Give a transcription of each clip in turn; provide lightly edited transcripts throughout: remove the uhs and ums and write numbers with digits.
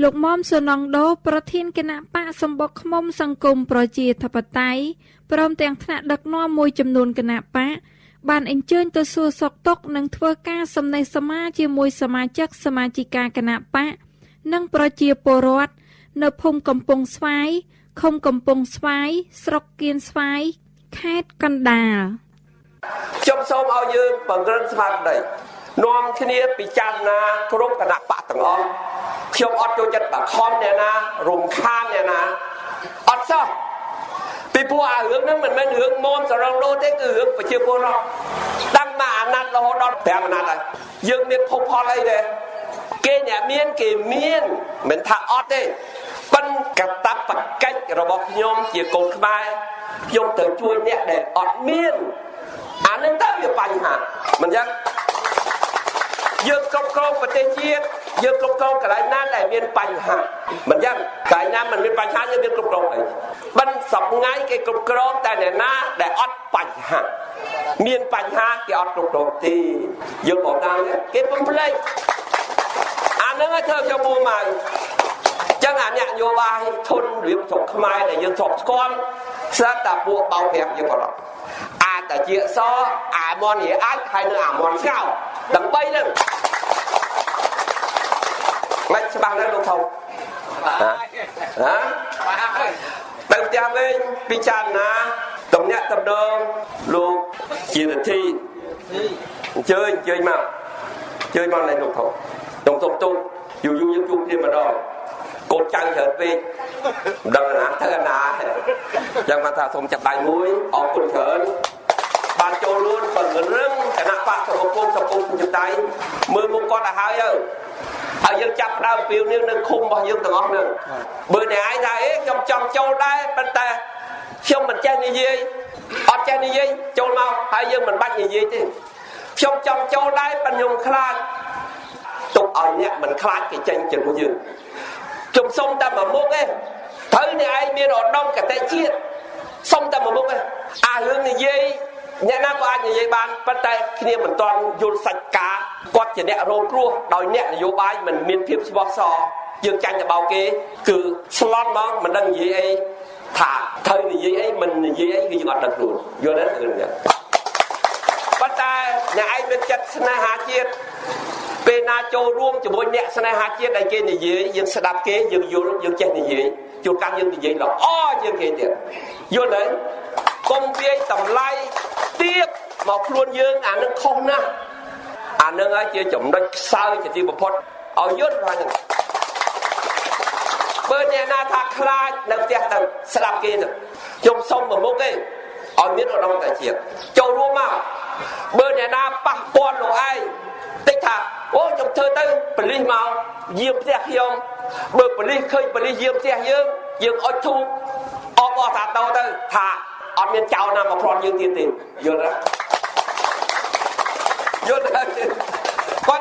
លោកមុំសូណង់ដូប្រធានគណបក្សសម្បុកឃ្មុំសង្គមប្រជាធិបតេយ្យព្រមទាំងថ្នាក់ដឹកនាំមួយចំនួនគណបក្សបានអញ្ជើញទៅសួរសុខទុក្ខនិងធ្វើការសំណេះសមាជាមួយសមាជិកសមាជិកាគណបក្សនិងប្រជាពលរដ្ឋនៅភូមិកំពង់ស្វាយឃុំកំពង់ស្វាយស្រុកគៀនស្វាយខេត្តកណ្ដាល ខ្ញុំសូមឲ្យយើងបង្រឹងស្មារតីនាំគ្នាពិចារណាគ្រប់គណបក្សទាំងអស់ខ្ញុំអត់ចូលចិត្តបង្ខំអ្នកណារំខានអ្នកណាអត់សោះពីព្រោះអារឿងហ្នឹងមិនមែនរឿងមុំសរងដូទេគឺរឿងប្រជាពលរដ្ឋតាំងមកអាណត្តិរហូតដល់5អាណត្តិហើយយើងមានភពផលអីទេគេអ្នកមានគេមានមិនថាអត់ទេប៉ុនកតបកិច្ចរបស់ខ្ញុំជាកូនខ្មែរខ្ញុំត្រូវជួយអ្នកដែលអត់មានអានឹងទៅវាបញ្ហាមិនចឹងយើងគ្រប់គ្រងប្រទេសជាតិយើងគ្រប់គ្រងកន្លែងណាដែលមានបញ្ហាមិនចឹងកន្លែងណាមិនមានបញ្ហាយើងមានគ្រប់គ្រងអីបិណ្ឌសប្ងៃគេគ្រប់គ្រងតែអ្នកណាដែលអត់បញ្ហាមានបញ្ហាគេអត់គ្រប់គ្រងទេយើងบอกដល់គេបំភ្លេចអានឹងឲ្យធ្វើខ្ញុំមួម៉ៅចឹងអាអ្នកនយោបាយធនរៀបស្រុកខ្មែរដែលយើងធ្លាប់ស្គាល់ស្រាប់តែពួកបោកប្រាស់យើងក៏ដល់អាតាជាសអាមនរាអាចហើយនឹងអាមនស្ងោដើម្បីនឹងមិនច្បាស់ណាស់លោកធំហ៎ទៅផ្ទះវិញពិចារណាតំណាក់តំណងលោកជាទិអញ្ជើញអញ្ជើញមកអញ្ជើញមកនេះលោកធំខ្ញុំសុំទូយូរយូរយើងជួបគ្នាម្ដងកូនចៅច្រើនពេកមិនដឹងណាទៅណាចឹងបានថាសូមចាប់ដៃមួយអរគុណច្រើនបានចូលរួមពង្រឹងគណៈបក្សសង្គមសង្គមប្រជាធិបតេយ្យមើលមុខគាត់ឲ្យហើយទៅហើយយើងចាប់ដើមពីនេះនៅឃុំរបស់យើងទាំងអស់ហ្នឹងបើអ្នកឯងថាអេខ្ញុំចង់ចូលដែរប៉ុន្តែខ្ញុំមិនចេះនិយាយអត់ចេះនិយាយចូលមកហើយយើងមិនបាច់និយាយទេខ្ញុំចង់ចូលដែរប៉ុន្តែខ្ញុំខ្លាចទុកឲ្យអ្នកមិនខ្លាចគេចេញជាមួយយើងខ្ញុំសុំតែមួយមុខទេត្រូវអ្នកឯងមានឧត្តមគតិជាតិសុំតែមួយមុខទេអារឿងនិយាយអ្នកណាក៏អាចនិយាយបានប៉ុន្តែគ្នាមិនទាន់យល់សាច់ការគាត់ជាអ្នករងគ្រោះដោយអ្នកនយោបាយមិនមានភាពស្មោះសរយើងចាញ់ទៅបោកគេគឺស្លន់ហ្មងមិនដឹងនិយាយអីថាត្រូវនិយាយអីមិននិយាយអីគឺយើងអត់ដឹងខ្លួនយល់ទេរឿងនេះប៉ុន្តែអ្នកឯងមានចិត្តស្នេហាជាតិពេលណាចូលរួមជាមួយអ្នកស្នេហាជាតិដែលគេនិយាយយើងស្ដាប់គេយើងយល់យើងចេះនិយាយជួនកាលយើងនិយាយល្អជាងគេទៀតយល់ទេកុំវាយតម្លៃទៀបមកខ្លួនយើងអានឹងខុសណាស់អានឹងហើយជាចំណុចខ្សោយជាទីបំផុតឲ្យយល់ថាហ្នឹងបើអ្នកណាថាខ្លាចនៅផ្ទះទៅស្ដាប់គេទៅខ្ញុំសុំមួយមុខទេឲ្យមានឧត្តមគតិជាតិចូលរួមមកបើអ្នកណាប៉ះពាល់លោកឯងតិចថាអូខ្ញុំធ្វើទៅប៉ូលីសមកយាមផ្ទះខ្ញុំបើប៉ូលីសឃើញប៉ូលីសយាមផ្ទះយើងយើងអុជធូបអបអរសាទរទៅថាអត់មានចោលណាមកប្លន់យើងទៀតទេយល់ទេយល់ទេគាត់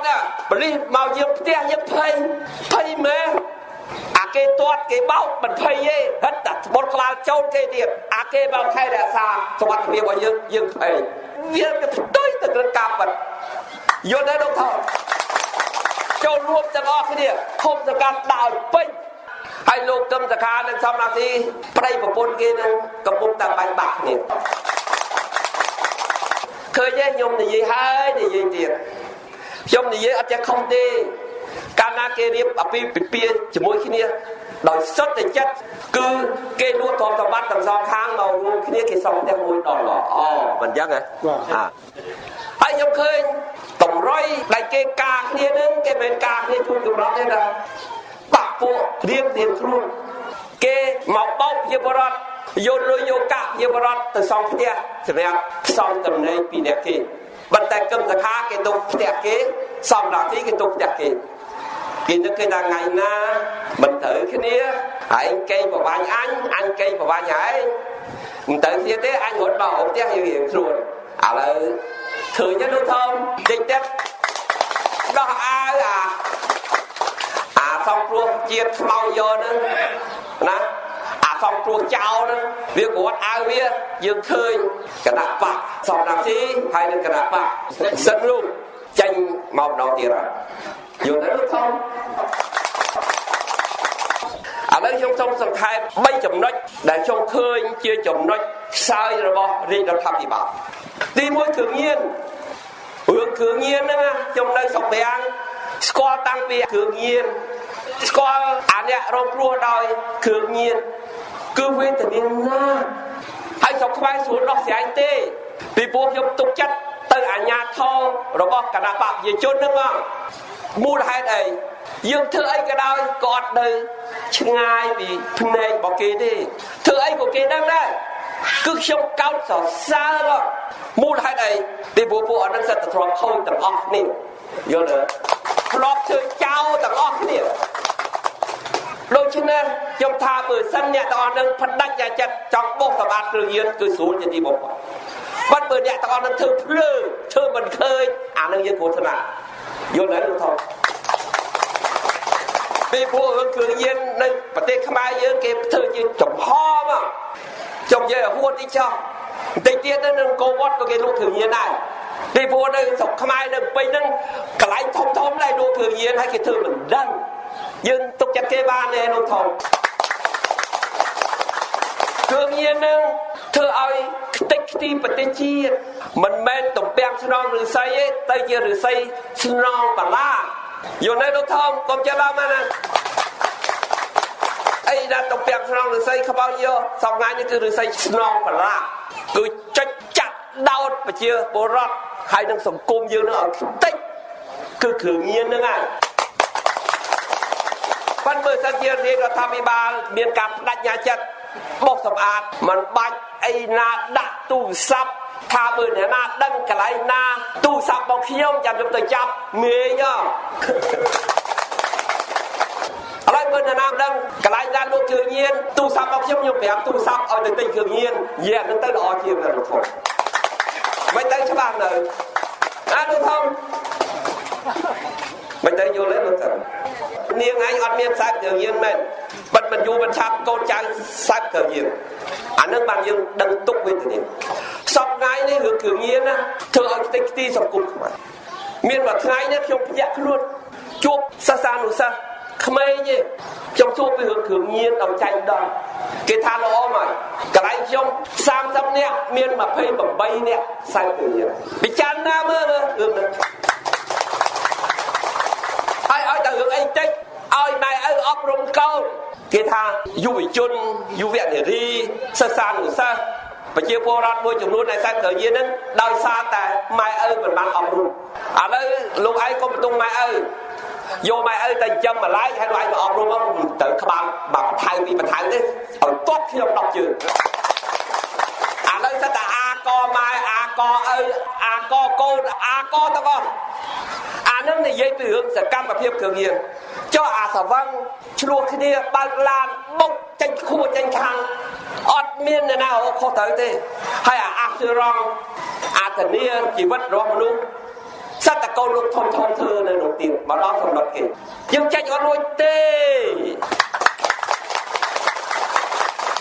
ថាប៉ូលីសមកយាមផ្ទះយើងភ័យភ័យមែនអាគេទាត់គេបោកមិនភ័យទេហិតតែស្បុតក្បាលចូលគេទៀតអាគេមកថែរក្សាសុវត្ថិភាពរបស់យើងយើងភ័យវាផ្ទុយទៅនឹងការពិតយល់ទេលោកថោចូលរួមទាំងអស់គ្នាឃុំសង្កាត់ដាក់ឲ្យពេញហើយលោកកឹមសខានិងសំរាស៊ីប្តីប្រពន្ធគេនឹងកំពុងតែបាញ់បាក់គ្នាឃើញទេខ្ញុំនិយាយហើយនិយាយទៀតខ្ញុំនិយាយអត់ចេះខុសទេកាលណាគេរៀបអាពាហ៍ពិពាហ៍ជាមួយគ្នាដោយសុទ្ធតែចិត្តគឺគេលក់ទ្រព្យសម្បត្តិទាំងសងខាងមករួមគ្នាគេសងផ្ទះមួយដល់ល្អមិនអញ្ចឹងហ៎ហើយខ្ញុំឃើញតម្រុយដែលគេការគ្នានឹងគេមិនការគ្នាជួយកម្រត់ទេណាបាក់ពួករៀងរៀងខ្លួនគេមកបោកជាបរដ្ឋយកលុយយកកាក់ជាបរដ្ឋទៅសង់ផ្ទះសម្រាប់ផ្សំតំណែងពីអ្នកគេប៉ុន្តែកឹមសខាគេទុកផ្ទះគេសំរាទីគេទុកផ្ទះគេគេនឹកគេថាថ្ងៃណាមិនត្រូវគ្នាហើយគេប្រវាញ់អញអញគេប្រវាញ់ហើយមិនត្រូវគ្នាទេអញរត់មកផ្ទះយើងរៀងខ្លួនឥឡូវឃើញទេលោកធំតិចទៀតដោះអាវអាសងគ្រោះជាតិខ្មៅយកហ្នឹងណាអាសងគ្រោះចោលហ្នឹងវាគាត់អាវវាយើងឃើញគណៈបកសំរាស៊ីហើយនឹងគណៈបកសិនរូបចេញមកម្ដងទៀតហើយយល់ទេលោកធំ ឡូវខ្ញុំសូមសង្ខេប3ចំណុចដែលខ្ញុំឃើញជាចំណុចខ្សោយរបស់រាជរដ្ឋាភិបាលទី1គ្រឿងញៀនរឿងគ្រឿងញៀនហ្នឹងខ្ញុំនៅស្រុកប្រាំងស្គាល់តាំងពីគ្រឿងញៀនស្គាល់អាអ្នករងគ្រោះដោយគ្រឿងញៀនគឺវេទនាណាស់ហើយស្រុកខ្មែរស្រួលដោះស្រាយទេពីព្រោះខ្ញុំទុកចិត្តទៅអាជ្ញាធររបស់គណៈបក្សប្រជាជនហ្នឹងមកមូលហេតុអីយើងធ្វើអីក៏ដោយក៏អត់នៅឆ្ងាយពីភ្នែករបស់គេទេធ្វើអីក៏គេដឹងដែរគឺខ្ញុំកោតសរសើរមកមូលហេតុអីពីព្រោះពួកអត់នឹងសិតតែធ្លាប់ខូចទាំងអស់គ្នាយល់ទេធ្លាប់ធ្វើចោលទាំងអស់គ្នាដូច្នេះខ្ញុំថាបើសិនអ្នកទាំងអស់នឹងផ្ដាច់ចិត្តចង់បោសសម្អាតគ្រឿងញៀនគឺស្រួលជាទីបំផុតបាត់បើអ្នកទាំងអស់នឹងធ្វើភ្លើធ្វើមិនឃើញអានឹងយើងគ្រោះថ្នាក់យល់ទេលោកថងពីព្រោះរឿងគ្រឿងញៀននៅប្រទេសខ្មែរយើងគេធ្វើជាចំហមកខ្ញុំនិយាយឲ្យហួតតិចចោះបន្តិចទៀតទៅនឹងកោវត្តក៏គេលក់គ្រឿងញៀនដែរពីព្រោះនៅស្រុកខ្មែរនៅពេញហ្នឹងកន្លែងធំធំដែរលក់គ្រឿងញៀនហើយគេធ្វើមិនដឹងយើងទុកចិត្តគេបានទេលោកថងគ្រឿងញៀនហ្នឹងធ្វើឲ្យខ្ទេចខ្ទីប្រទេសជាតិមិនមែនទំពាំងស្នងឫស្សីទេទៅជាឫស្សីស្នងបាឡាយល់ទេលោកថងកុំច្រឡំណាអីដល់ទំពាំងស្នងឫស្សីខ្បោចយកសពថ្ងៃនេះគឺឫស្សីស្នងបាឡាគឺចុចចាក់ដោតប្រជាពលរដ្ឋហើយនឹងសង្គមយើងនឹងឲ្យខ្ទេចគឺគ្រឿងញៀនហ្នឹងហើយប៉ុន្តែបើសិនជារាជរដ្ឋាភិបាលមានការបដិញ្ញាចិត្តបោសសម្អាតមិនបាច់អីណាដាក់ទូរស័ព្ទថាបើអ្នកណាដឹងកន្លែងណាទូរស័ព្ទរបស់ខ្ញុំចាំខ្ញុំទៅចាប់ងាយឥឡូវបើអ្នកណាដឹងកន្លែងណាលក់គ្រឿងញៀនទូរស័ព្ទរបស់ខ្ញុំខ្ញុំប្រាប់ទូរស័ព្ទឲ្យទៅទិញគ្រឿងញៀននិយាយអានឹងទៅល្អជាងណាលោកធំមិនទៅច្បាស់នៅអាលោកធំមិនទៅយល់ទេលោកធំនាងឯងអត់មានខ្សែគ្រឿងញៀនមែនបិទមិនយូរមិនឆាប់កូនចៅខ្សែគ្រឿងញៀនអានឹងបានយើងដឹងទុកវេទនាសពថ្ងៃនេះរឿងគ្រឿងញៀនណាធ្វើឲ្យខ្ទេចខ្ទីសង្គមខ្មែរមានមួយថ្ងៃនេះខ្ញុំភ្ញាក់ខ្លួនជួបសិស្សានុសិស្សក្មេងទេខ្ញុំជួបពីរឿងគ្រឿងញៀនដល់ចាញ់ដល់គេថាល្អមកកន្លែងខ្ញុំ30នាក់មាន28នាក់ខ្សែគ្រឿងញៀនពិចារណាមើលរឿងហ្នឹងហើយឲ្យតែរឿងអីតិចឲ្យម៉ែឪអប់រំកូនគេថាយុវជនយុវនារីសិស្សានុសិស្សប្រជាពលរដ្ឋមួយចំនួនដែលខ្សែគ្រឿងញៀនហ្នឹងដោយសារតែម៉ែឪមិនបានអប់រំឥឡូវលោកឯងក៏បន្ទងម៉ែឪយកម៉ែឪទៅចិញ្ចឹមម្លាយហើយលោកឯងមកអប់រំមកទៅក្បាលបាក់ថៅពីបន្ថៅទេឲ្យទាត់ខ្ញុំ10ជើងឥឡូវសិតតែអាកម៉ែអាកឪអាកកូនអាកទាំងអស់អានឹងនិយាយពីរឿងសកម្មភាពគ្រឿងញៀនចុះអាសវឹងឆ្លោះគ្នាបើកឡានបុកចេញខួចចេញខាងអត់មានអ្នកណាខុសត្រូវទេហើយអាអាសរងអាធានាជីវិតរបស់មនុស្សសត្វតកូនលោកធំធំធ្វើនៅក្នុងទៀតមកដល់សម្លុតគេយើងចេញអត់រួចទេ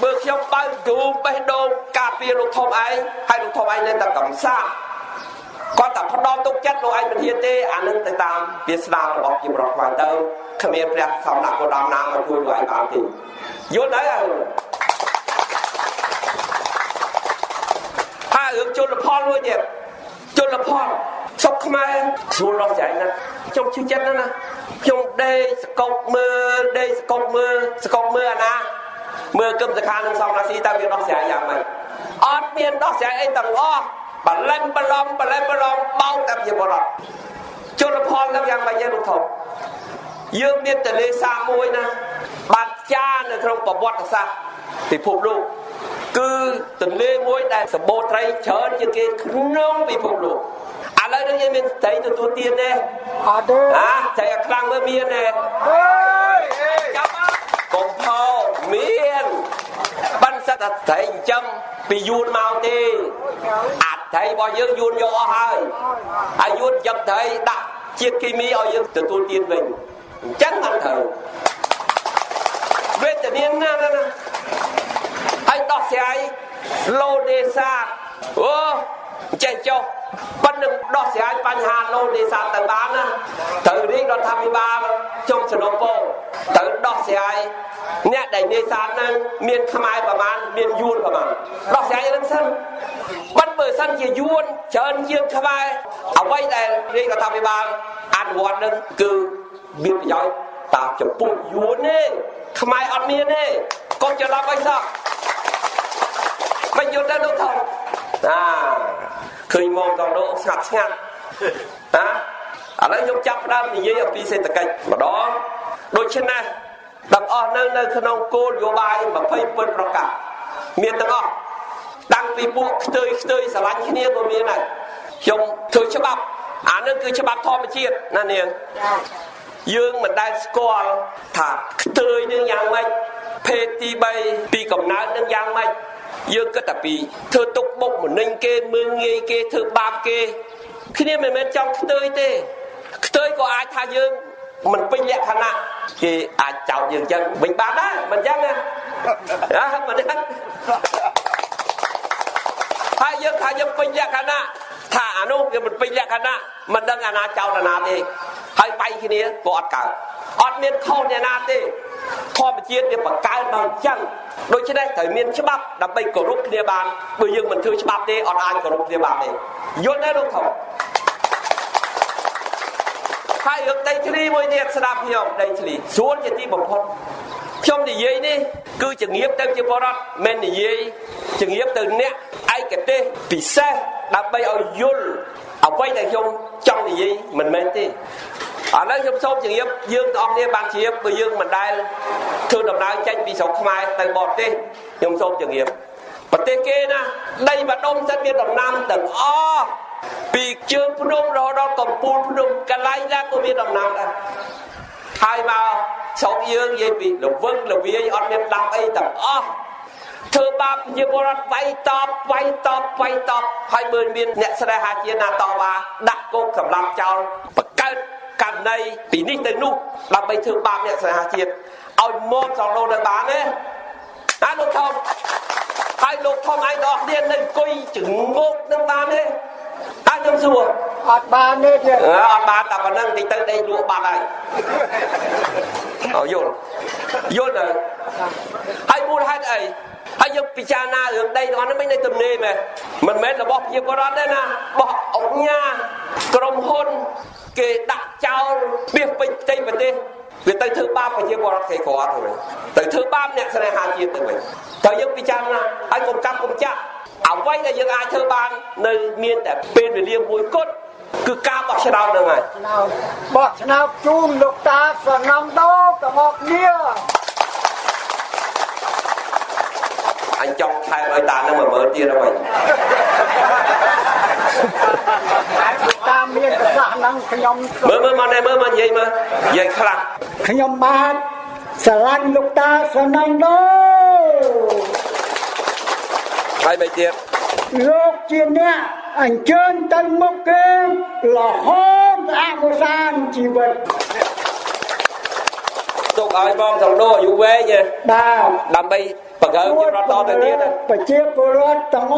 បើខ្ញុំបើកទូបេះដូងការពារលោកធំឯងហើយលោកធំឯងនៅតែកំសាកគាត់តែផ្ដល់ទុកចិត្តលោកឯងមិនហ៊ានទេអានឹងទៅតាមវាសនារបស់ជាប្រុសខ្មែរទៅគ្មានព្រះសម្ដេចគោដំណាមកជួយលោកឯងបានទេយល់ហើយហើយរឿងជលផលមួយទៀតជលផលស្រុកខ្មែរស្រួលដោះស្រាយណាស់ខ្ញុំជឿចិត្តណាស់ណាខ្ញុំដេកសកុកមើលដេកសកុកមើលសកុកមើលអាណាមើលគឹមសខានឹងសំរាស៊ីតើវាដោះស្រាយយ៉ាងម៉េចអត់មានដោះស្រាយអីទាំងអស់បលែមបឡំបលែមបឡំបោកតែជាបរតជលផលនឹងយ៉ាងម៉េចទេលោកធំយើងមានទន្លេសាបមួយណាបានចារនៅក្នុងប្រវត្តិសាស្ត្រពិភពលោកគឺទន្លេមួយដែលសម្បូរត្រីច្រើនជាងគេក្នុងពិភពលោកឥឡូវនេះយើងមានត្រីទទួលទានទេអត់ទេអាត្រីឲ្យខ្លាំងមើលមានទេចាប់កុំផោមានបានសិតតែត្រីចិញ្ចឹមពីយួនមកទេអាត្រីរបស់យើងយួនយកអស់ហើយហើយយួនចិញ្ចឹមត្រីដាក់ជាតិគីមីឲ្យយើងទទួលទានវិញអញ្ចឹងបានត្រូវវេទនាណាស់ណាហើយដោះស្រាយឡូនេសាទអូចេះចុះប៉ុន្តែដោះស្រាយបញ្ហាឡូនេសាទទៅបានណាត្រូវរាជរដ្ឋាភិបាលខ្ញុំសំណូមពរត្រូវដោះ ស្រាយអ្នកដែលនេសាទហ្នឹងមានខ្មែរប្រមាណមានយួនប្រមាណដោះស្រាយហ្នឹងសិនបាត់បើសិនជាយួនច្រើនជាងខ្មែរអ្វីដែលរាជរដ្ឋាភិបាលអនុវត្តហ្នឹងគឺមានប្រយោជន៍តាមចំពោះយួនទេខ្មែរអត់មានទេកុំច្រឡំអីសោះមិនយល់ទេលោកថងអាឃើញមកតលោកស្ងាត់ស្ងាត់ណាឥឡូវខ្ញុំចាប់ផ្ដើមនិយាយអំពីសេដ្ឋកិច្ចម្ដងដូច្នេះទាំងអស់នៅក្នុងគោលនយោបាយ27ប្រការមានទាំងអស់តាំងពីពួកខ្ទើយខ្ទើយស្រឡាញ់គ្នាក៏មានដែរខ្ញុំធ្វើច្បាប់អានឹងគឺច្បាប់ធម្មជាតិណានាងយើងមិនដែលស្គាល់ថាខ្ទើយនឹងយ៉ាងម៉េចភេទទី3ពីកំណើតនឹងយ៉ាងម៉េចយើងគិតតែពីធ្វើទុកបុកម្នេញគេមើងងាយគេធ្វើបាបគេគ្នាមិនមែនចង់ខ្ទើយទេខ្ទើយក៏អាចថាយើងមិនពេញលក្ខណៈគេអាចចោទយើងចឹងវិញបានដែរមិនចឹងណាមិនចឹងហើយយើងថាយើងពេញលក្ខណៈថាអានោះវាមិនពេញលក្ខណៈមិនដឹងអាណាចោទអាណាទេហើយបែកគ្នាក៏អត់កើតអត់មានខុសអ្នកណាទេធម្មជាតិវាបង្កើតមកអញ្ចឹងដូច្នេះត្រូវមានច្បាប់ដើម្បីគោរពគ្នាបានបើយើងមិនធ្វើច្បាប់ទេអត់អាចគោរពគ្នាបានទេយល់ទេលោកធំហើយរឿងដីធ្លីមួយទៀតស្ដាប់ខ្ញុំដីធ្លីស្រួលជាទីបំផុតខ្ញុំនិយាយនេះគឺជំរាបទៅជាបរិបទមិននិយាយជំរាបទៅអ្នកឯកទេសពិសេសដើម្បីឲ្យយល់អ្វីដែលខ្ញុំចង់និយាយមិនមែនទេឥឡូវខ្ញុំសូមជំរាបយើងទាំងអស់គ្នាបានជ្រាបបើយើងមិនដែលធ្វើដំណើរចេញពីស្រុកខ្មែរទៅបរទេសខ្ញុំសូមជំរាបប្រទេសគេណាដីម្ដុំសិតមានដំណាំទាំងអស់ពីជើងភ្នំរហូតដល់កំពូលភ្នំកន្លែងណាក៏មានដំណាំដែរហើយមកស្រុកយើងនិយាយពីលវឹងលវាយអត់មានដាំអីទាំងអស់ធ្វើបាបជាពលរដ្ឋវាយតបវាយតបវាយតបហើយមើលមានអ្នកស្នេហាជាតិណាតវ៉ាដាក់គុកសម្លាប់ចោលបង្កើតករណីពីនេះទៅនោះដើម្បីធ្វើបាបអ្នកស្នេហាជាតិឲ្យមកសងលោនៅបានទេណាលោកធំហើយលោកធំឯងទាំងអស់គ្នានៅអង្គុយចងោកនឹងបានទេហើយខ្ញុំសួរអត់បានទេអត់បានតែប៉ុណ្្នឹងតិចទៅដេកលក់បាត់ហើយអយល់យល់ទៅហើយមូលហេតុអីហើយយើងពិចារណារឿងដីទាំងអស់ហ្នឹងមិននៅទំនេរមែនមិនមែនរបស់ប្រជាពលរដ្ឋទេណារបស់អង្គញាក្រុមហ៊ុនគេដាក់ចោលពីពេញផ្ទៃប្រទេសវាទៅធ្វើបាបប្រជាពលរដ្ឋគេក្រទៅវិញទៅធ្វើបាបអ្នកស្នេហាជាតិទៅវិញត្រូវយើងពិចារណាហើយកុំកាប់កុំចាក់អ្វីដែលយើងអាចធ្វើបាននៅមានតែពេលវេលាមួយគត់គឺការបោះឆ្នោតហ្នឹងហើយបោះឆ្នោតជូនលោកតាសំណងដោទាំងអស់គ្នាអញចង់ថែមឲ្យតានឹង10000ទៀតហើយតាមមានប្រសាសន៍ហ្នឹងខ្ញុំមើលមើលមកនេះមើលមកនិយាយមើលនិយាយខ្លះខ្ញុំបាទស្រឡាញ់លោកតាសំណងដោហើយបីទៀតលោកជាអ្នកអញ្ជើញទៅមុខគេរហូតអវសានជីវិតទុកឲ្យបងសង្ដូអាយុវែងបាទដើម្បីបង្កើនជារដ្ឋតទៅទៀតប្រជាពលរដ្ឋទាំងអ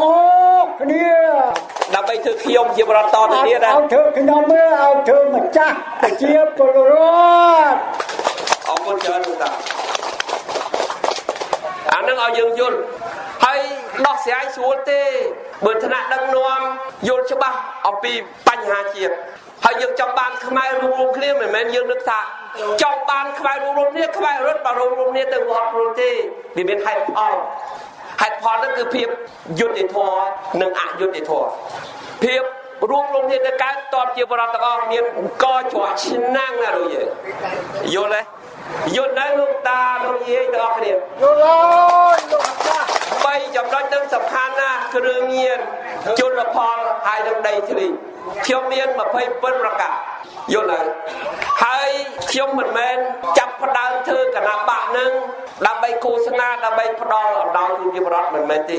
ស់គ្នាដើម្បីធ្វើខ្ញុំជារដ្ឋតទៅទៀតឲ្យធ្វើខ្ញុំមើលឲ្យធ្វើម្ចាស់ប្រជាពលរដ្ឋអរគុណច្រើនលោកតាអានឹងឲ្យយើងយល់ហើយដោះស្រាយស្រួលទេបើថ្នាក់ដឹកនាំយល់ច្បាស់អំពីបញ្ហាជាតិហើយយើងចង់បានខ្មែររួមគ្នាមិនមែនយើងនឹកថាចង់បានខ្មែររួមគ្នាខ្មែររត់បើរួមគ្នាទៅវត្តព្រោះទេវាមានហេតុផលហេតុផលហ្នឹងគឺភាពយុត្តិធម៌និងអយុត្តិធម៌ភាពរួមគ្នាទៅកើតតបជាបរិបទទាំងអស់មានកច្រកឆ្នាំងណាលោកយាយយល់ទេយល់ដែរលោកតាលោកយាយទាំងអស់គ្នាយល់ហើយលោកតាបីចំណុចនឹងសំខាន់ណាស់គ្រឿងញៀនជលផលហើយនឹងដីធ្លីខ្ញុំមាន27ប្រការយល់ហើយហើយខ្ញុំមិនមែនចាប់ផ្ដើមធ្វើគណៈបកនឹងដើម្បីឃោសនាដើម្បីផ្ដល់អំណោយជូនប្រជាពលរដ្ឋមិនមែនទេ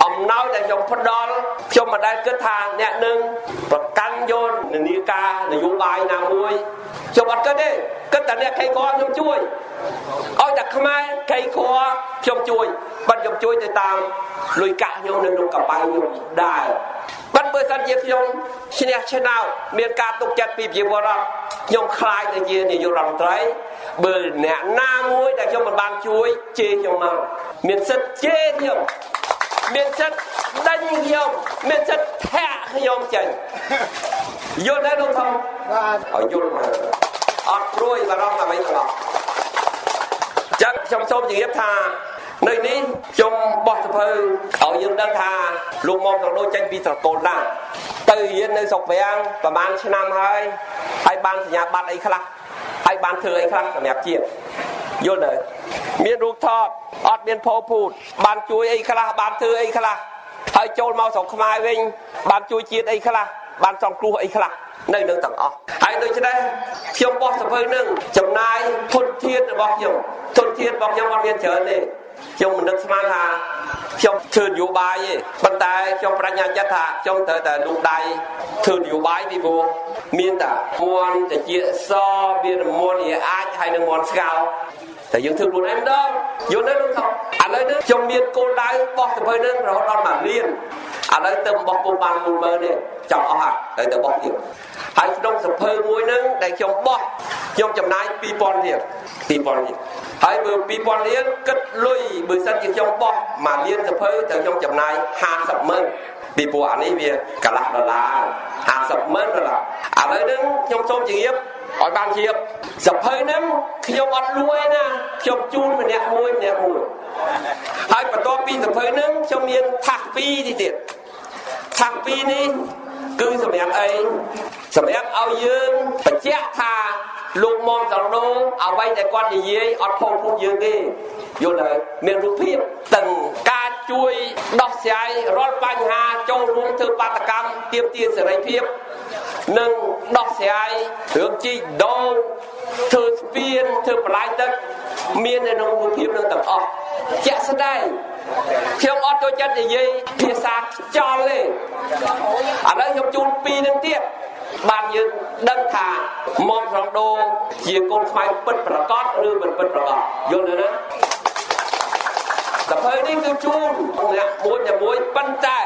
អំណោយដែលខ្ញុំផ្ដល់ខ្ញុំមិនដែលគិតថាអ្នកនឹងប្រកាន់យកនានាការនយោបាយណាមួយខ្ញុំអត់គិតទេគិតតែអ្នកខេក្រខ្ញុំជួយឲ្យតែខ្មែរខេក្រខ្ញុំជួយបាត់ខ្ញុំជួយទៅតាមលុយកាក់ខ្ញុំនៅក្នុងកប៉ៅខ្ញុំដែរបាត់បើសិនជាខ្ញុំឈ្នះឆ្នោតមានការទុកចិត្តពីប្រជាពលរដ្ឋខ្ញុំខ្លាយទៅជានាយករដ្ឋមន្ត្រី បើអ្នកណាមួយដែលខ្ញុំមិនបានជួយជេរខ្ញុំមកមានសិទ្ធិជេរខ្ញុំមានសិទ្ធិដេញខ្ញុំមានសិទ្ធិធាក់ខ្ញុំចេញយល់ទេលោកធំ បាទ ឲ្យយល់មកអត់ព្រួយបារម្ភអ្វីទាំងអស់ចឹងខ្ញុំសូមជម្រាបថានៅនេះខ្ញុំបោះសភៅឲ្យយើងដឹងថាលោកមុំត្រដូចចេញពីត្រកូលណាទៅរៀននៅស្រុកប្រាំងប្រហែលឆ្នាំហើយហើយបានសញ្ញាបត្រអីខ្លះហើយបានធ្វើអីខ្លះសម្រាប់ជាតិយល់ទេមានរូបថតអត់មានផោភូតបានជួយអីខ្លះបានធ្វើអីខ្លះហើយចូលមកស្រុកខ្មែរវិញបានជួយជាតិអីខ្លះបានសង្គ្រោះអីខ្លះនៅនឹងទាំងអស់ហើយដូច្នេះខ្ញុំបោះសភៅនឹងចំណាយធនធានរបស់ខ្ញុំធនធានរបស់ខ្ញុំអត់មានច្រើនទេខ្ញុំមិននឹកស្មានថាខ្ញុំធ្វើនយោបាយទេប៉ុន្តែខ្ញុំប្រាជ្ញាចិត្តថាខ្ញុំត្រូវតែលូកដៃធ្វើនយោបាយពីព្រោះមានតែមន់តិចសមានមន់យាអាចហើយនឹងមន់ស្កោតែយើងធ្វើខ្លួនឯងម្ដងយល់ទេលោកថោឥឡូវនេះខ្ញុំមានគោលដៅបោះសភៅនឹងរហូតដល់1លានឥឡូវទៅបោះពុំបាន10000ទេចង់អស់ហើយទៅទៅបោះទៀតហើយក្នុងសភៅមួយនឹងដែលខ្ញុំបោះខ្ញុំចំណាយ2000រៀល2000រៀលហើយបើ2000រៀលគិតលុយបើសិនជាខ្ញុំបោះ1លានសភៅទៅខ្ញុំចំណាយ500,000ពីព្រោះអានេះវាកន្លះដុល្លារ500,000ដុល្លារឥឡូវនេះខ្ញុំសូមជម្រាបឲ្យបានជ្រាបសភៅហ្នឹងខ្ញុំអត់លួយណាខ្ញុំជូនម្នាក់មួយម្នាក់មួយហើយបន្ទាប់ពីសភៅហ្នឹងខ្ញុំមានថាស2ទៀតថាស2នេះគឺសម្រាប់អីសម្រាប់ឲ្យយើងបញ្ជាក់ថាលោកមុំសរដូអ្វីដែលគាត់និយាយអត់ផុសពុះយើងទេយល់ហើយមានរូបភាពទាំងការជួយដោះស្រាយរាល់បញ្ហាចូលរួមធ្វើបាតកម្មទាមទារសេរីភាពនិងដោះស្រាយរឿងជីកដូងធ្វើស្ពានធ្វើបន្លាយទឹកមាននៅក្នុងរូបភាពនឹងទាំងអស់ជាក់ស្ដែងខ្ញុំអត់ចូលចិត្តនិយាយភាសាខ្ចល់ទេឥឡូវខ្ញុំជូនពីរនឹងទៀតបានយើងដឹងថាមុំស្រងដូជាកូនខ្មែរពិតប្រាកដឬមិនពិតប្រាកដយល់ទេណាសភៅនេះគឺជូនអ្នកមួយតែមួយប៉ុន្តែ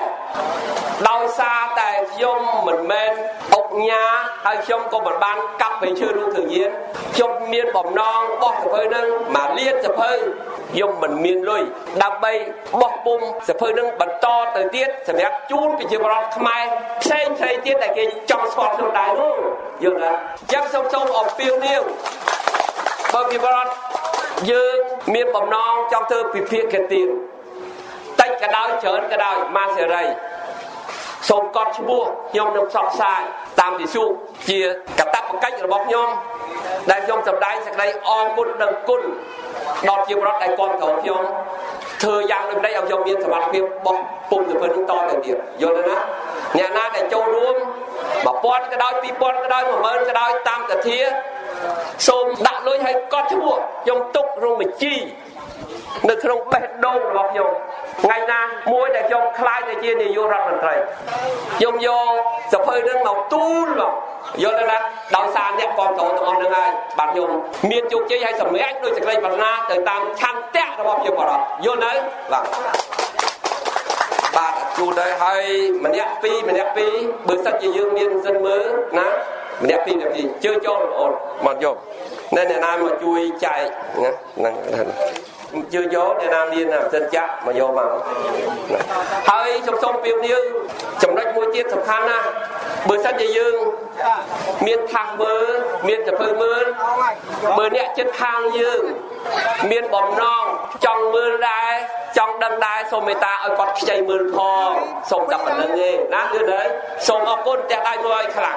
ដោយសារតែខ្ញុំមិនមែនអុកញ៉ាហើយខ្ញុំក៏មិនបានកាប់ព្រៃឈើរូងគ្រឿងញៀនខ្ញុំមានបំណងបោះសភៅនឹងមួយលានសភៅខ្ញុំមិនមានលុយដើម្បីបោះពុំសភៅនឹងបន្តទៅទៀតសម្រាប់ជូនប្រជាពលរដ្ឋខ្មែរផ្សេងផ្សេងទៀតដែលគេចង់ស្គាល់ខ្ញុំដែរនោះយល់ទេចឹងសូមអំពាវនាវបើប្រជាពលរដ្ឋយើងមានបំណងចង់ធ្វើពិភាក្សាទានតិចក៏ដោយច្រើនក៏ដោយមកសេរីសូមកត់ឈ្មោះខ្ញុំនឹងផ្សព្វផ្សាយតាមវិទ្យុជាកាតព្វកិច្ចរបស់ខ្ញុំដែលខ្ញុំសម្ដែងសេចក្តីអរគុណនិងគុណដល់ជាប្រដ្ឋដែលគាំទ្រខ្ញុំធ្វើយ៉ាងដូចម្តេចឲ្យខ្ញុំមានសមត្ថភាពបោះពុំសភៅនឹងតទៅទៀតយល់ទេណាអ្នកណាដែលចូលរួម1000ក៏ដោយ2000ក៏ដោយ10000ក៏ដោយតាមទធាសូមដាក់លុយឲ្យកត់ឈ្មោះខ្ញុំទុកក្នុងបញ្ជីនៅក្នុងបេះដូងរបស់ខ្ញុំថ្ងៃណាមួយដែលខ្ញុំក្លាយទៅជានាយករដ្ឋមន្ត្រីខ្ញុំយកសភៅនឹងមកទូលមកយល់ទេណាដោយសារអ្នកគាំទ្រទាំងអស់នឹងហើយបាទខ្ញុំមានជោគជ័យហើយសម្រេចដោយសេចក្តីប្រាថ្នាទៅតាមឆន្ទៈរបស់ប្រជាពលរដ្ឋយល់នៅបាទបាទជូនទៅហើយម្នាក់ពីរម្នាក់ពីរបើសិនជាយើងមានសិនមើលណាម្នាក់ពីរម្នាក់ពីរជឿចូលបងអូនមកយកអ្នកណាមកជួយចែកណាហ្នឹងជឿយកអ្នកណាមានសិនចាក់មកយកមកហើយខ្ញុំសូមពៀវនាវចំណុចមួយទៀតសំខាន់ណាស់បើសិនជាយើងមានថាសមើលមានសភៅមើលបើអ្នកចិត្តខាងយើងមានបំណងចង់មើលដែរចង់ដឹងដែរសូមមេត្តាឲ្យគាត់ខ្ចីមើលផងសូមតែប៉ុណ្្នឹងទេណាគឺទៅសូមអរគុណផ្ទះដៃមួយឲ្យខ្លាំង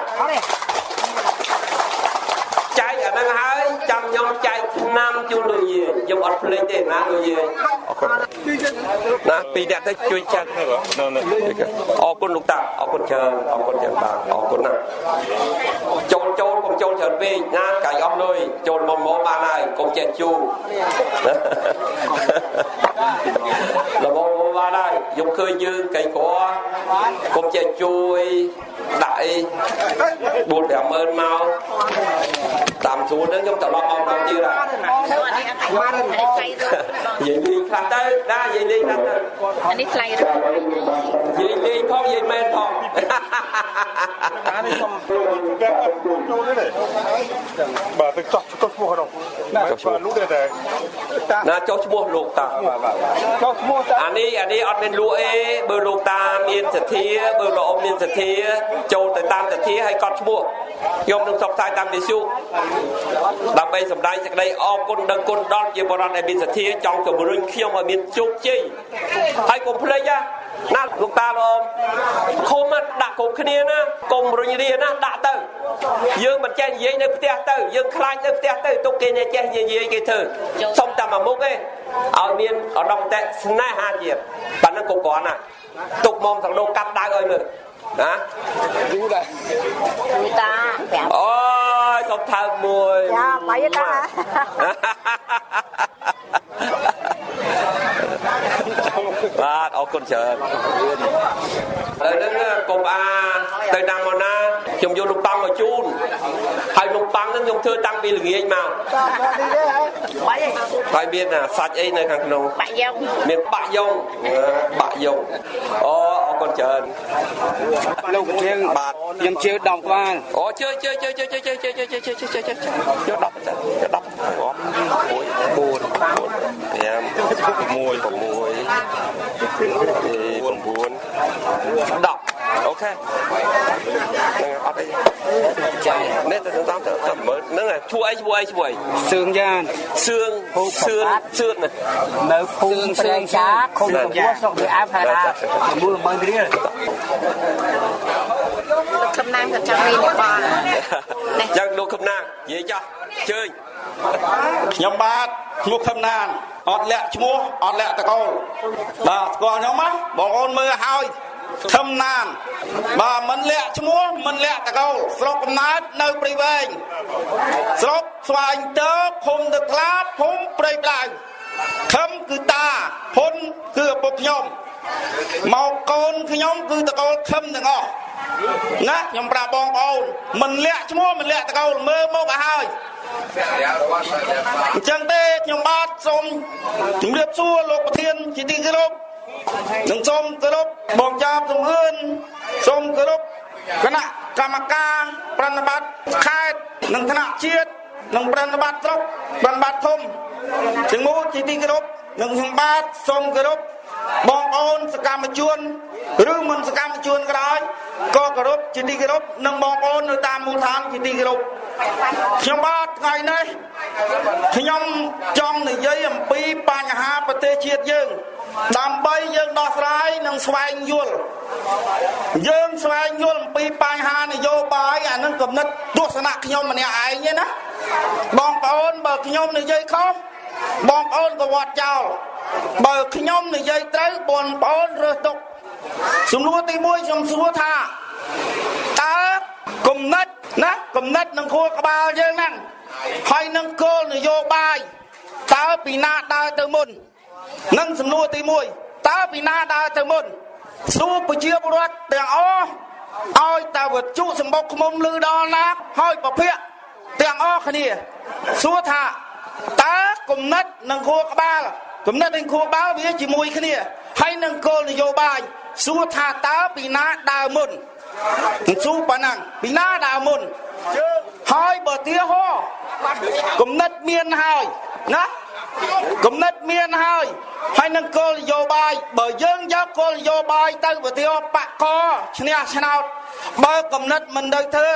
ចែកអាហ្នឹងហើយចាំខ្ញុំចែកឆ្នាំជូនលោកយាយខ្ញុំអត់ភ្លេចទេណាលោកយាយអរគុណណាពីរអ្នកទៅជួយចាត់អរគុណលោកតាអរគុណច្រើនអរគុណច្រើនបាទអរគុណណាចូលចូលកុំចូលច្រើនពេកណាកាយអស់លុយចូលមុំមកបានហើយកុំចេះជូរល្មមបានហើយខ្ញុំឃើញយើងកៃក្រកុំចេះជួយដាក់អី4 5ម៉ឺនមកត តាមសួរហ្នឹងខ្ញុំត្រឡប់មកម្ដងទៀតហើយ និយាយលេងខ្លះទៅណា និយាយលេងខ្លះទៅ អានេះថ្លៃរ និយាយលេងផង និយាយមែនផង អានេះខ្ញុំចូលទេបាទ ទៅចោះចុះឈ្មោះនោះបាទ លូទេតា ណា ចុះឈ្មោះលោកតា ចុះឈ្មោះតា អានេះ អានេះអត់មានលក់អេ បើលោកតាមានសទ្ធា បើលោកអ៊ំមានសទ្ធា ចូលទៅតាមសទ្ធា ហើយកត់ឈ្មោះ ខ្ញុំនឹងផ្សព្វផ្សាយតាមវិទ្យុ ដើម្បីសម្ដែងសេចក្តីអរគុណដឹងគុណដល់ជាបរិវត្តដែលមានសទ្ធា ចង់ជំរុញខ្ញុំឲ្យមានជោគជ័យ។ ហើយកុំភ្លេចណា លោកតាលោកអ៊ំ ឃុំដាក់គ្រប់គ្នាណា កុំរុញរាណា ដាក់ទៅ យើងមិនចេះនិយាយនៅផ្ទះទៅ យើងខ្លាចនៅផ្ទះទៅ ទុកគេអ្នកចេះនិយាយគេធ្វើ សុំតែមួយមុខទេ ឲ្យមានឧត្តមតេស្នេហាជាតិ ប៉ណ្ណឹងក៏គ្រាន់ណា ទុកមុំសង្ដូកាប់ដៅឲ្យមើលណា យូរដែរ តា អូយ សុំថើបមួយ ចា បាយតា បាទ អរគុណច្រើន។ ឥឡូវហ្នឹងកុំអាទៅណាមកណា ខ្ញុំយកនំប៉័ងមកជូន ហើយនំប៉័ងហ្នឹងខ្ញុំធ្វើតាំងពីល្ងាចមក ហើយមានសាច់អីនៅខាងក្នុង បាក់យ៉ុង មានបាក់យ៉ុង បាក់យ៉ុង អូ អរគុណច្រើន លោកប្រធាន។ បាទ ខ្ញុំជឿ10ក្បាល។ អូ ជឿជឿជឿជឿជឿជឿជឿជឿជឿជឿជឿជឿយក10ទៅ យក10 រាប់ 1 4 5 6 6 9 10 អូខេ ហ្នឹងអត់អី ចា នេះទៅតាមទៅមើលហ្នឹង ឈ្មោះអី ឈ្មោះអី ឈ្មោះអី សឿងយ៉ាន សឿង សឿង សឿង នៅភូមិព្រែកចា ឃុំកួ ស្រុកវាអែម ហៅថា60000រៀល លោកកំណាងក៏ចង់មានបល នេះចឹង លោកកំណាងនិយាយចោះ ជើញ។ ខ្ញុំបាទឈ្មោះខឹមណាន អត់លាក់ឈ្មោះ អត់លាក់តកូល បាទ ស្គាល់ខ្ញុំណាបងអូន មើលហើយ ខឹមណាន បាទ មិនលាក់ឈ្មោះ មិនលាក់តកូល ស្រុកកំណើតនៅព្រៃវែង ស្រុកស្វាយតើ ឃុំទឹកថ្លា ភូមិព្រៃប្លៅ ខឹមគឺតា ភុនគឺឪពុកខ្ញុំ មកកូនខ្ញុំគឺតកូលខឹមទាំងអស់ណា។ ខ្ញុំប្រាប់បងប្អូន មិនលាក់ឈ្មោះ មិនលាក់តកូល មើលមកឲ្យហើយអញ្ចឹងទេ។ ខ្ញុំបាទសូមជម្រាបសួរលោកប្រធានជាទីគោរព និងសូមគោរពបងចាបសំអឿន សូមគោរពគណៈកម្មការប្រណិប័តខេត្ត និងថ្នាក់ជាតិ និងប្រណិប័តស្រុក ប្រណិប័តធំទាំងមូលជាទីគោរព និងខ្ញុំបាទសូមគោរពបងប្អូនសកម្មជន ឬមិនសកម្មជនក៏ដោយ ក៏គោរពជាទីគោរព និងបងប្អូននៅតាមមូលដ្ឋានជាទីគោរព។ ខ្ញុំបាទថ្ងៃនេះ ខ្ញុំចង់និយាយអំពីបញ្ហាប្រទេសជាតិយើង ដើម្បីយើងដោះស្រាយនិងស្វែងយល់ យើងស្វែងយល់អំពីបញ្ហានយោបាយ អានឹងគំនិតទស្សនៈខ្ញុំម្នាក់ឯងទេណាបងប្អូន បើខ្ញុំនិយាយខុស បងប្អូនក៏វត្តចោល បើខ្ញុំនិយាយត្រូវ បងប្អូនរើសទុក។ សំណួរទី1 ខ្ញុំសួរថា តើគំនិតណា គំនិតនឹងខួរក្បាលយើងហ្នឹង ហើយនឹងគោលនយោបាយ តើពីណាដើរទៅមុន? នឹងសំណួរទី1 តើពីណាដើរទៅមុន? សួរប្រជាពលរដ្ឋទាំងអស់ ឲ្យតែវត្ថុសម្បុកខ្មុំលឺដល់ណា ហើយពភៈទាំងអស់គ្នា សួរថា តើគំនិតនិងខួរក្បាល គំនិតនិងខួរក្បាលវាជាមួយគ្នា ហើយនឹងគោលនយោបាយ សួរថាតើពីណាដើរមុន? សួរប៉ុណ្ណឹង ពីណាដើរមុន? ហើយបើទាហោគំនិតមានហើយណា គំនិតមានហើយ ហើយនឹងគោលនយោបាយ បើយើងយកគោលនយោបាយទៅ បើទាបកកឈ្នះឆ្នោត បើគំនិតមិនទៅធ្វើ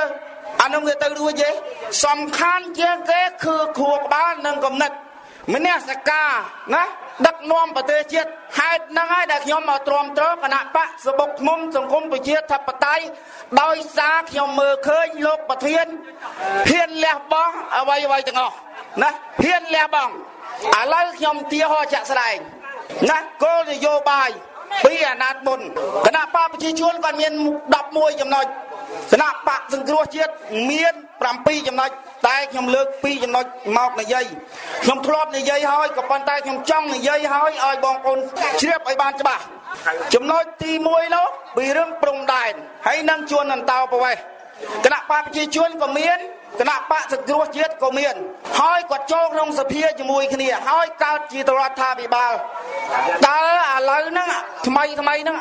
អានោះវាទៅរួចទេ? សំខាន់ជាងគេគឺខួរក្បាលនិងគំនិតមនសិការណា ដឹកនាំប្រទេសជាតិ។ ហេតុហ្នឹងហើយដែលខ្ញុំមកទ្រាំទ្រគណៈបកសបុកឃុំសង្គមប្រជាធិបតេយ្យ ដោយសារខ្ញុំមើលឃើញលោកប្រធានហ៊ានលះបង់អ្វីអ្វីទាំងអស់ណា ហ៊ានលះបង់។ ឥឡូវខ្ញុំទាហរណ៍ជាក់ស្ដែងណា គោលនយោបាយពីអាណត្តិមុន គណៈបកប្រជាជនគាត់មាន11ចំណុច គណៈបកសង្គ្រោះជាតិមាន7ចំណុច តែខ្ញុំលើក2ចំណុចមកនិយាយ។ ខ្ញុំធ្លាប់និយាយហើយ ក៏ប៉ុន្តែខ្ញុំចង់និយាយហើយឲ្យបងប្អូនជ្រាបឲ្យបានច្បាស់។ ចំណុចទី1នោះ ពីរឿងព្រំដែនហើយនឹងជួនអន្តោប្រវេសន៍ គណៈបកប្រជាជនក៏មាន គណៈបកសង្គ្រោះជាតិក៏មានហើយគាត់ចូលក្នុងសភាជាមួយគ្នាហើយកើតជារដ្ឋាភិបាលតើឥឡូវហ្នឹងថ្មីថ្មីហ្នឹង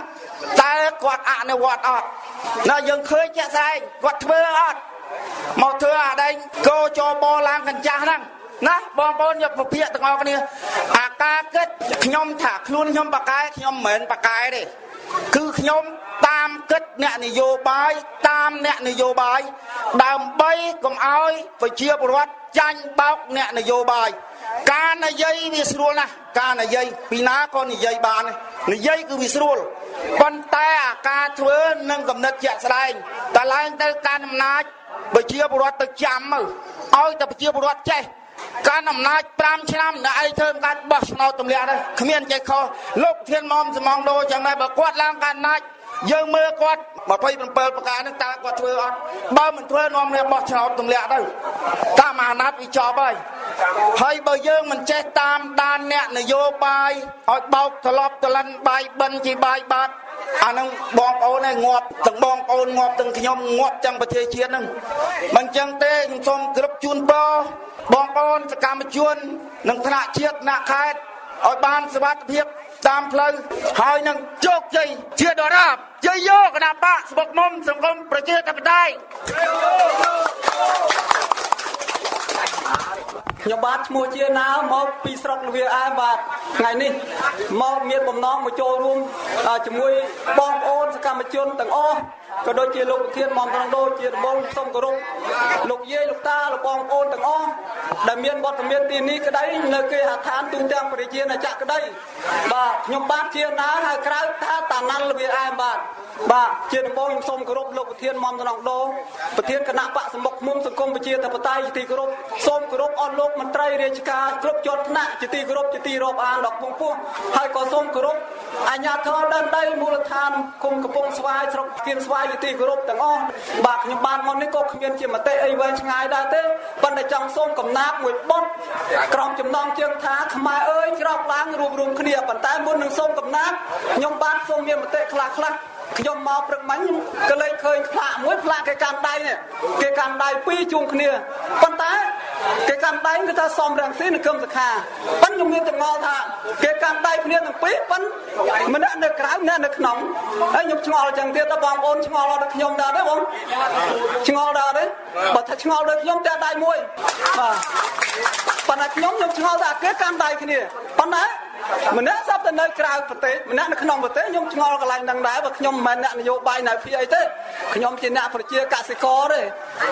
តើគាត់អនុវត្តអត់ណាយើងឃើញជាក់ស្ដែងគាត់ធ្វើអត់មកធ្វើអាដែងកោចបឡើងកញ្ចាស់ហ្នឹងណាបងប្អូនយកពភាកទាំងអស់គ្នាអាការគិតខ្ញុំថាខ្លួនខ្ញុំបកែខ្ញុំមិនមែនបកែទេគឺខ្ញុំតាមគិតអ្នកនយោបាយតាមអ្នកនយោបាយដើម្បីកុំឲ្យប្រជាពលរដ្ឋចាញ់បោកអ្នកនយោបាយការនិយាយវាស្រួលណាស់ការនិយាយពីណាក៏និយាយបាននិយាយគឺវាស្រួលប៉ុន្តែអាការធ្វើនឹងកំណត់ជាក់ស្ដែងតឡើងទៅការអំណាចប្រជាពលរដ្ឋទៅចាំមើលឲ្យតែប្រជាពលរដ្ឋចេះការអំណាច5ឆ្នាំអ្នកឯងធ្វើការបោះឆ្នោតទម្លាក់ដែរគ្មានចេះខុសលោកធានមុំសំងដូចឹងដែរបើគាត់ឡើងការអំណាចយើងមើលគាត់27ប្រការហ្នឹងតើគាត់ធ្វើអត់បើមិនធ្វើនាំគ្នាបោះឆ្នោតទម្លាក់ទៅតាមអាណត្តិវាចប់ហើយហើយបើយើងមិនចេះតាមដានអ្នកនយោបាយឲ្យបោកត្រឡប់ត្រលិនបាយបិណ្ឌជាបាយបាតអាហ្នឹងបងប្អូនឯងងាប់ទាំងបងប្អូនងាប់ទាំងខ្ញុំងាប់ទាំងប្រទេសជាតិហ្នឹងមិនចឹងទេខ្ញុំសូមគោរពជូនពរបងប្អូនសកម្មជននិងថ្នាក់ជាតិថ្នាក់ខេត្តឲ្យបានសុវត្ថិភាពតាមផ្លូវហើយនឹងជោគជ័យជាដរាបជ័យយោគណៈបកស្បុកមុំសង្គមប្រជាធិបតេយ្យខ្ញុំបាទឈ្មោះជាណាមកពីស្រុកលវាអែមបាទថ្ងៃនេះមកមានបំណងមកចូលរួមជាមួយបងប្អូនសកម្មជនទាំងអស់ក៏ដូចជាលោកប្រធានមុំត្រង់ដូជាដំបងសូមគោរពលោកយាយលោកតាលោកបងប្អូនទាំងអស់ដែលមានវត្តមានទីនេះក្តីនៅគេហដ្ឋានទូទាំងប្រជាណាចក្រក្តីបាទខ្ញុំបាទជាណាហៅក្រៅថាតាណាន់លវាអែមបាទបាទជាដំបងខ្ញុំសូមគោរពលោកប្រធានមុំត្រង់ដូប្រធានគណៈបកសម្បុកឃុំសង្គមប្រជាធិបតេយ្យជាទីគោរពសូមគោរពអស់លោកមន្ត្រីរាជការគ្រប់ជាន់ថ្នាក់ជាទីគោរពជាទីរាប់អានដល់ពងពោះហើយក៏សូមគោរពអាជ្ញាធរដែនដីមូលដ្ឋានឃុំកំពង់ស្វាយស្រុកគៀនស្វាយជាទីគោរពទាំងអស់បាទខ្ញុំបានមកនេះក៏គ្មានជាមតិអីវែងឆ្ងាយដែរទេប៉ុន្តែចង់សូមកំណាបមួយបទក្រមចំណងជើងថាខ្មែរអើយក្រោកឡើងរួបរวมគ្នាប៉ុន្តែមុននឹងសូមកំណាបខ្ញុំបាទសូមមានមតិខ្លះខ្លះខ្ញុំមកព្រឹកមិញក៏លេចឃើញផ្លាកមួយផ្លាកគេកាន់ដៃនេះគេកាន់ដៃពីរជួងគ្នាប៉ុន្តែគេកាន់ដៃគឺថាសំរងស៊ីនិងគឹមសុខាប៉ុន្តែខ្ញុំមានចម្ងល់ថាគេកាន់ដៃគ្នាទាំងពីរប៉ុន្តែម្នាក់នៅក្រៅម្នាក់នៅក្នុងហើយខ្ញុំឆ្ងល់ចឹងទៀតតើបងប្អូនឆ្ងល់ដល់ខ្ញុំដែរទេបងឆ្ងល់ដែរទេបើថាឆ្ងល់ដល់ខ្ញុំតែដៃមួយបាទប៉ុន្តែខ្ញុំឆ្ងល់ថាគេកាន់ដៃគ្នាប៉ុន្តែម្នាក់ស្រាប់តែនៅក្រៅប្រទេសម្នាក់នៅក្នុងប្រទេសខ្ញុំឆ្ងល់កន្លែងហ្នឹងដែរបើខ្ញុំមិនមែនអ្នកនយោបាយណៅភីអីទេខ្ញុំជាអ្នកប្រជាកសិករទេ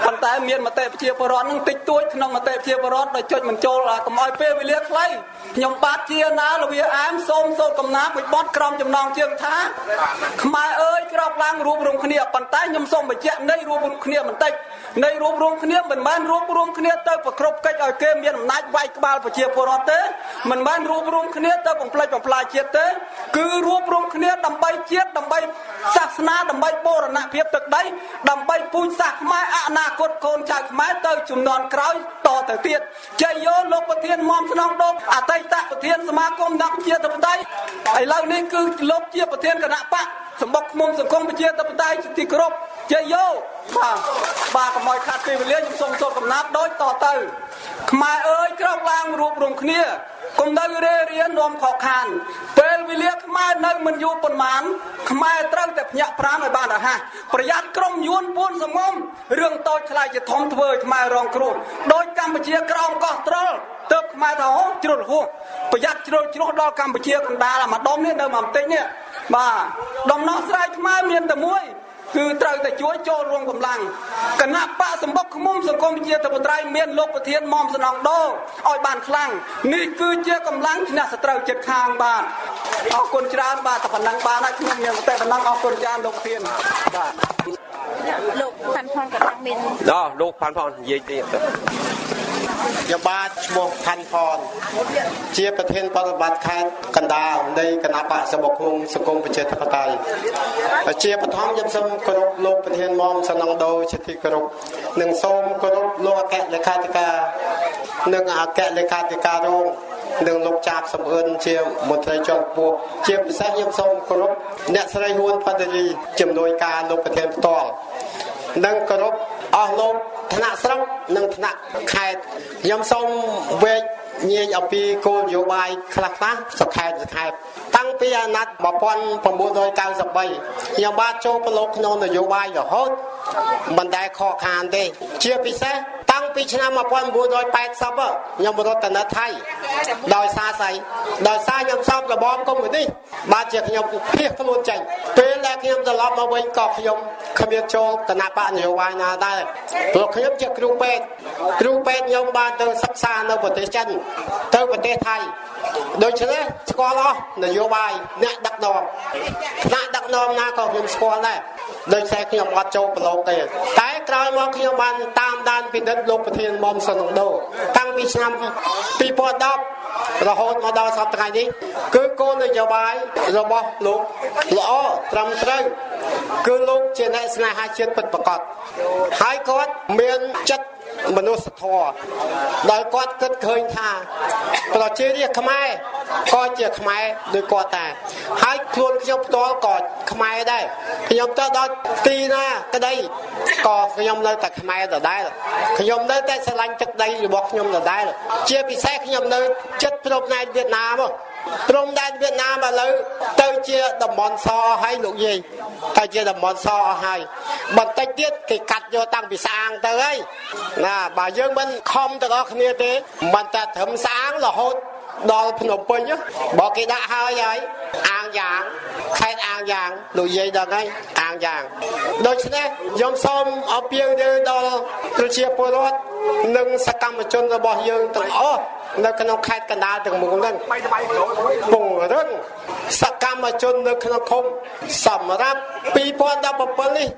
ប៉ុន្តែមានមតិប្រជាពលរដ្ឋហ្នឹងតិចតួចក្នុងមតិប្រជាពលរដ្ឋដោយចុចមិនចូលកុំឲ្យពេលវេលាខ្លីខ្ញុំបាទជាណាលវាអែមសូមសូត្រកំណាបមួយបទក្រមចំណងជើងថាខ្មែរអើយក្រោកឡើងរួបរวมគ្នាប៉ុន្តែខ្ញុំសូមបញ្ជាក់នៃរួបរวมគ្នាបន្តិចនៃរួបរวมគ្នាមិនមែនរួបរวมគ្នាទៅប្រគ្រប់កិច្ចឲ្យគេមានអំណាចវាយក្បាលប្រជាពលរដ្ឋទេមិនមែនរួបរวมគ្នាទៅបំផ្លិចបំផ្លាញជាតិទេគឺរួបរวมគ្នាដើម្បីជាតិដើម្បីសាសនាដើម្បីបូរណភាពទឹកដីដើម្បីពូជសាសន៍ខ្មែរអនាគតកូនចៅខ្មែរទៅជំនាន់ក្រោយតទៅទៀតជ័យយោលោកប្រធានមុំស្នងដូងអតីតប្រធានសមាគមអ្នកប្រជាធិបតេយ្យឥឡូវនេះគឺលោកជាប្រធានគណៈបកសម្បុកឃុំសង្គមប្រជាធិបតេយ្យទីគោរពជ័យយោបាទបាទកុំឲ្យខាត់ពេលវេលាខ្ញុំសូមសូត្រកំណាបដូចតទៅខ្មែរអើយក្រោកឡើងរួបរวมគ្នាកុំនៅរេរៀននាំខកខានពេលវេលាខ្មែរនៅមិនយូរប៉ុន្មានខ្មែរត្រូវតែភ្ញាក់ប្រាណឲ្យបានរហ័សប្រយ័ត្នក្រុមយួនពួនសងំរឿងតូចឆ្លាយជាធំធ្វើឲ្យខ្មែររងគ្រោះដោយកម្ពុជាក្រោមកោះត្រល់ទើបខ្មែរថាអូជ្រុលហួសប្រយ័ត្នជ្រុលជ្រោះដល់កម្ពុជាកណ្ដាលអាម្ដុំនេះនៅមួយបន្តិចនេះបាទដំណោះស្រាយខ្មែរមានតែមួយគឺត្រូវតែជួយចូលរួមកម្លាំងគណៈបកសម្បុកឃុំសង្គមប្រជាធិបតេយ្យមានលោកប្រធានមុំសំណងដូឲ្យបានខ្លាំងនេះគឺជាកម្លាំងឈ្នះសត្រូវចិត្តខាងបាទអរគុណច្រើនបាទតែប៉ុណ្ណឹងបានហើយខ្ញុំមានតែប៉ុណ្ណឹងអរគុណច្រើនលោកប្រធានបាទ លោកផាន់ផនក៏ចង់មានដល់លោកផាន់ផននិយាយទៀតខ្ញុំបាទឈ្មោះផាន់ផនជាប្រធានប្រតិបត្តិខេត្តកណ្ដាលនៃគណៈបកសម្បុកឃុំសង្គមប្រជាធិបតេយ្យជាបឋមខ្ញុំសូមគោរពលោកប្រធានមុំសំណងដូជាទីគោរពនិងសូមគោរពលោកអគ្គលេខាធិការនិងអគ្គលេខាធិការរងនិងលោកចាបសំអឿនជាមន្ត្រីជាន់ខ្ពស់ជាពិសេសខ្ញុំសូមគោរពអ្នកស្រីហ៊ួនផាន់តាលីជំនួយការលោកប្រធានផ្ទាល់និងគោរព អស់លោកថ្នាក់ស្រុកនិងថ្នាក់ខេត្តខ្ញុំសូមវែកញែកអំពីគោលនយោបាយខ្លះៗសង្ខេបតាំងពីអាណត្តិ1993ខ្ញុំបាទចូលប្រឡូកក្នុងនយោបាយរហូតមិនដែលខកខានទេជាពិសេសតាំងពីឆ្នាំ1980ខ្ញុំរត់ទៅនៅថៃដោយសារស្អីដោយសារខ្ញុំសោបរបបកុម្មុយនីសបាទជាខ្ញុំភៀសខ្លួនចេញពេលដែលខ្ញុំត្រឡប់មកវិញក៏ខ្ញុំគ្មានចូលគណៈបកនយោបាយណាដែរព្រោះខ្ញុំជាគ្រូពេទ្យខ្ញុំបានទៅសិក្សានៅប្រទេសចិនទៅប្រទេសថៃដូច្នេះស្គាល់អស់នយោបាយអ្នកដឹកនាំថ្នាក់ដឹកនាំណាក៏ខ្ញុំស្គាល់ដែរដូច្នេះខ្ញុំអត់ចូលប្រឡូកទេតែក្រោយមកខ្ញុំបានតាមដានពិនិត្យលោកប្រធានមុំសុនដូតាំងពីឆ្នាំ2010រហូតមកដល់សប្តាហ៍ថ្ងៃនេះគឺគោលនយោបាយរបស់លោកល្អត្រឹមត្រូវគឺលោកជាអ្នកស្នេហាជាតិពិតប្រាកដហើយគាត់មានចិត្តមនុស្សធម៌ដោយគាត់គិតឃើញថាប្រជារាស្ត្រខ្មែរក៏ជាខ្មែរដូចគាត់ដែរហើយខ្លួនខ្ញុំផ្ទាល់ក៏ខ្មែរដែរខ្ញុំទៅដល់ទីណាក្តីក៏ខ្ញុំនៅតែខ្មែរដដែលខ្ញុំនៅតែស្រឡាញ់ទឹកដីរបស់ខ្ញុំដដែលជាពិសេសខ្ញុំនៅចិត្តព្រំដែនវៀតណាមព្រំដែនវៀតណាមឥឡូវទៅជាតំបន់សហើយលោកយាយទៅជាតំបន់សអស់ហើយបន្តិចទៀតគេកាត់យកតាំងពីស្អាងទៅហើយណាបើយើងមិនខំទាំងអស់គ្នាទេមិនតែត្រឹមស្អាងរហូតដល់ភ្នំពេញបើគេដាក់ហើយហើយអាងយ៉ាងខេត្តអាងយ៉ាងលោកយាយដឹងហើយអាងយ៉ាងដូច្នេះខ្ញុំសូមអពាវនាវដល់ប្រជាពលរដ្ឋនិងសកម្មជនរបស់យើងទាំងអស់នៅក្នុងខេត្តកណ្ដាលទាំងមូលហ្នឹងពង្រឹងសកម្មជននៅក្នុងឃុំសម្រាប់2017នេះ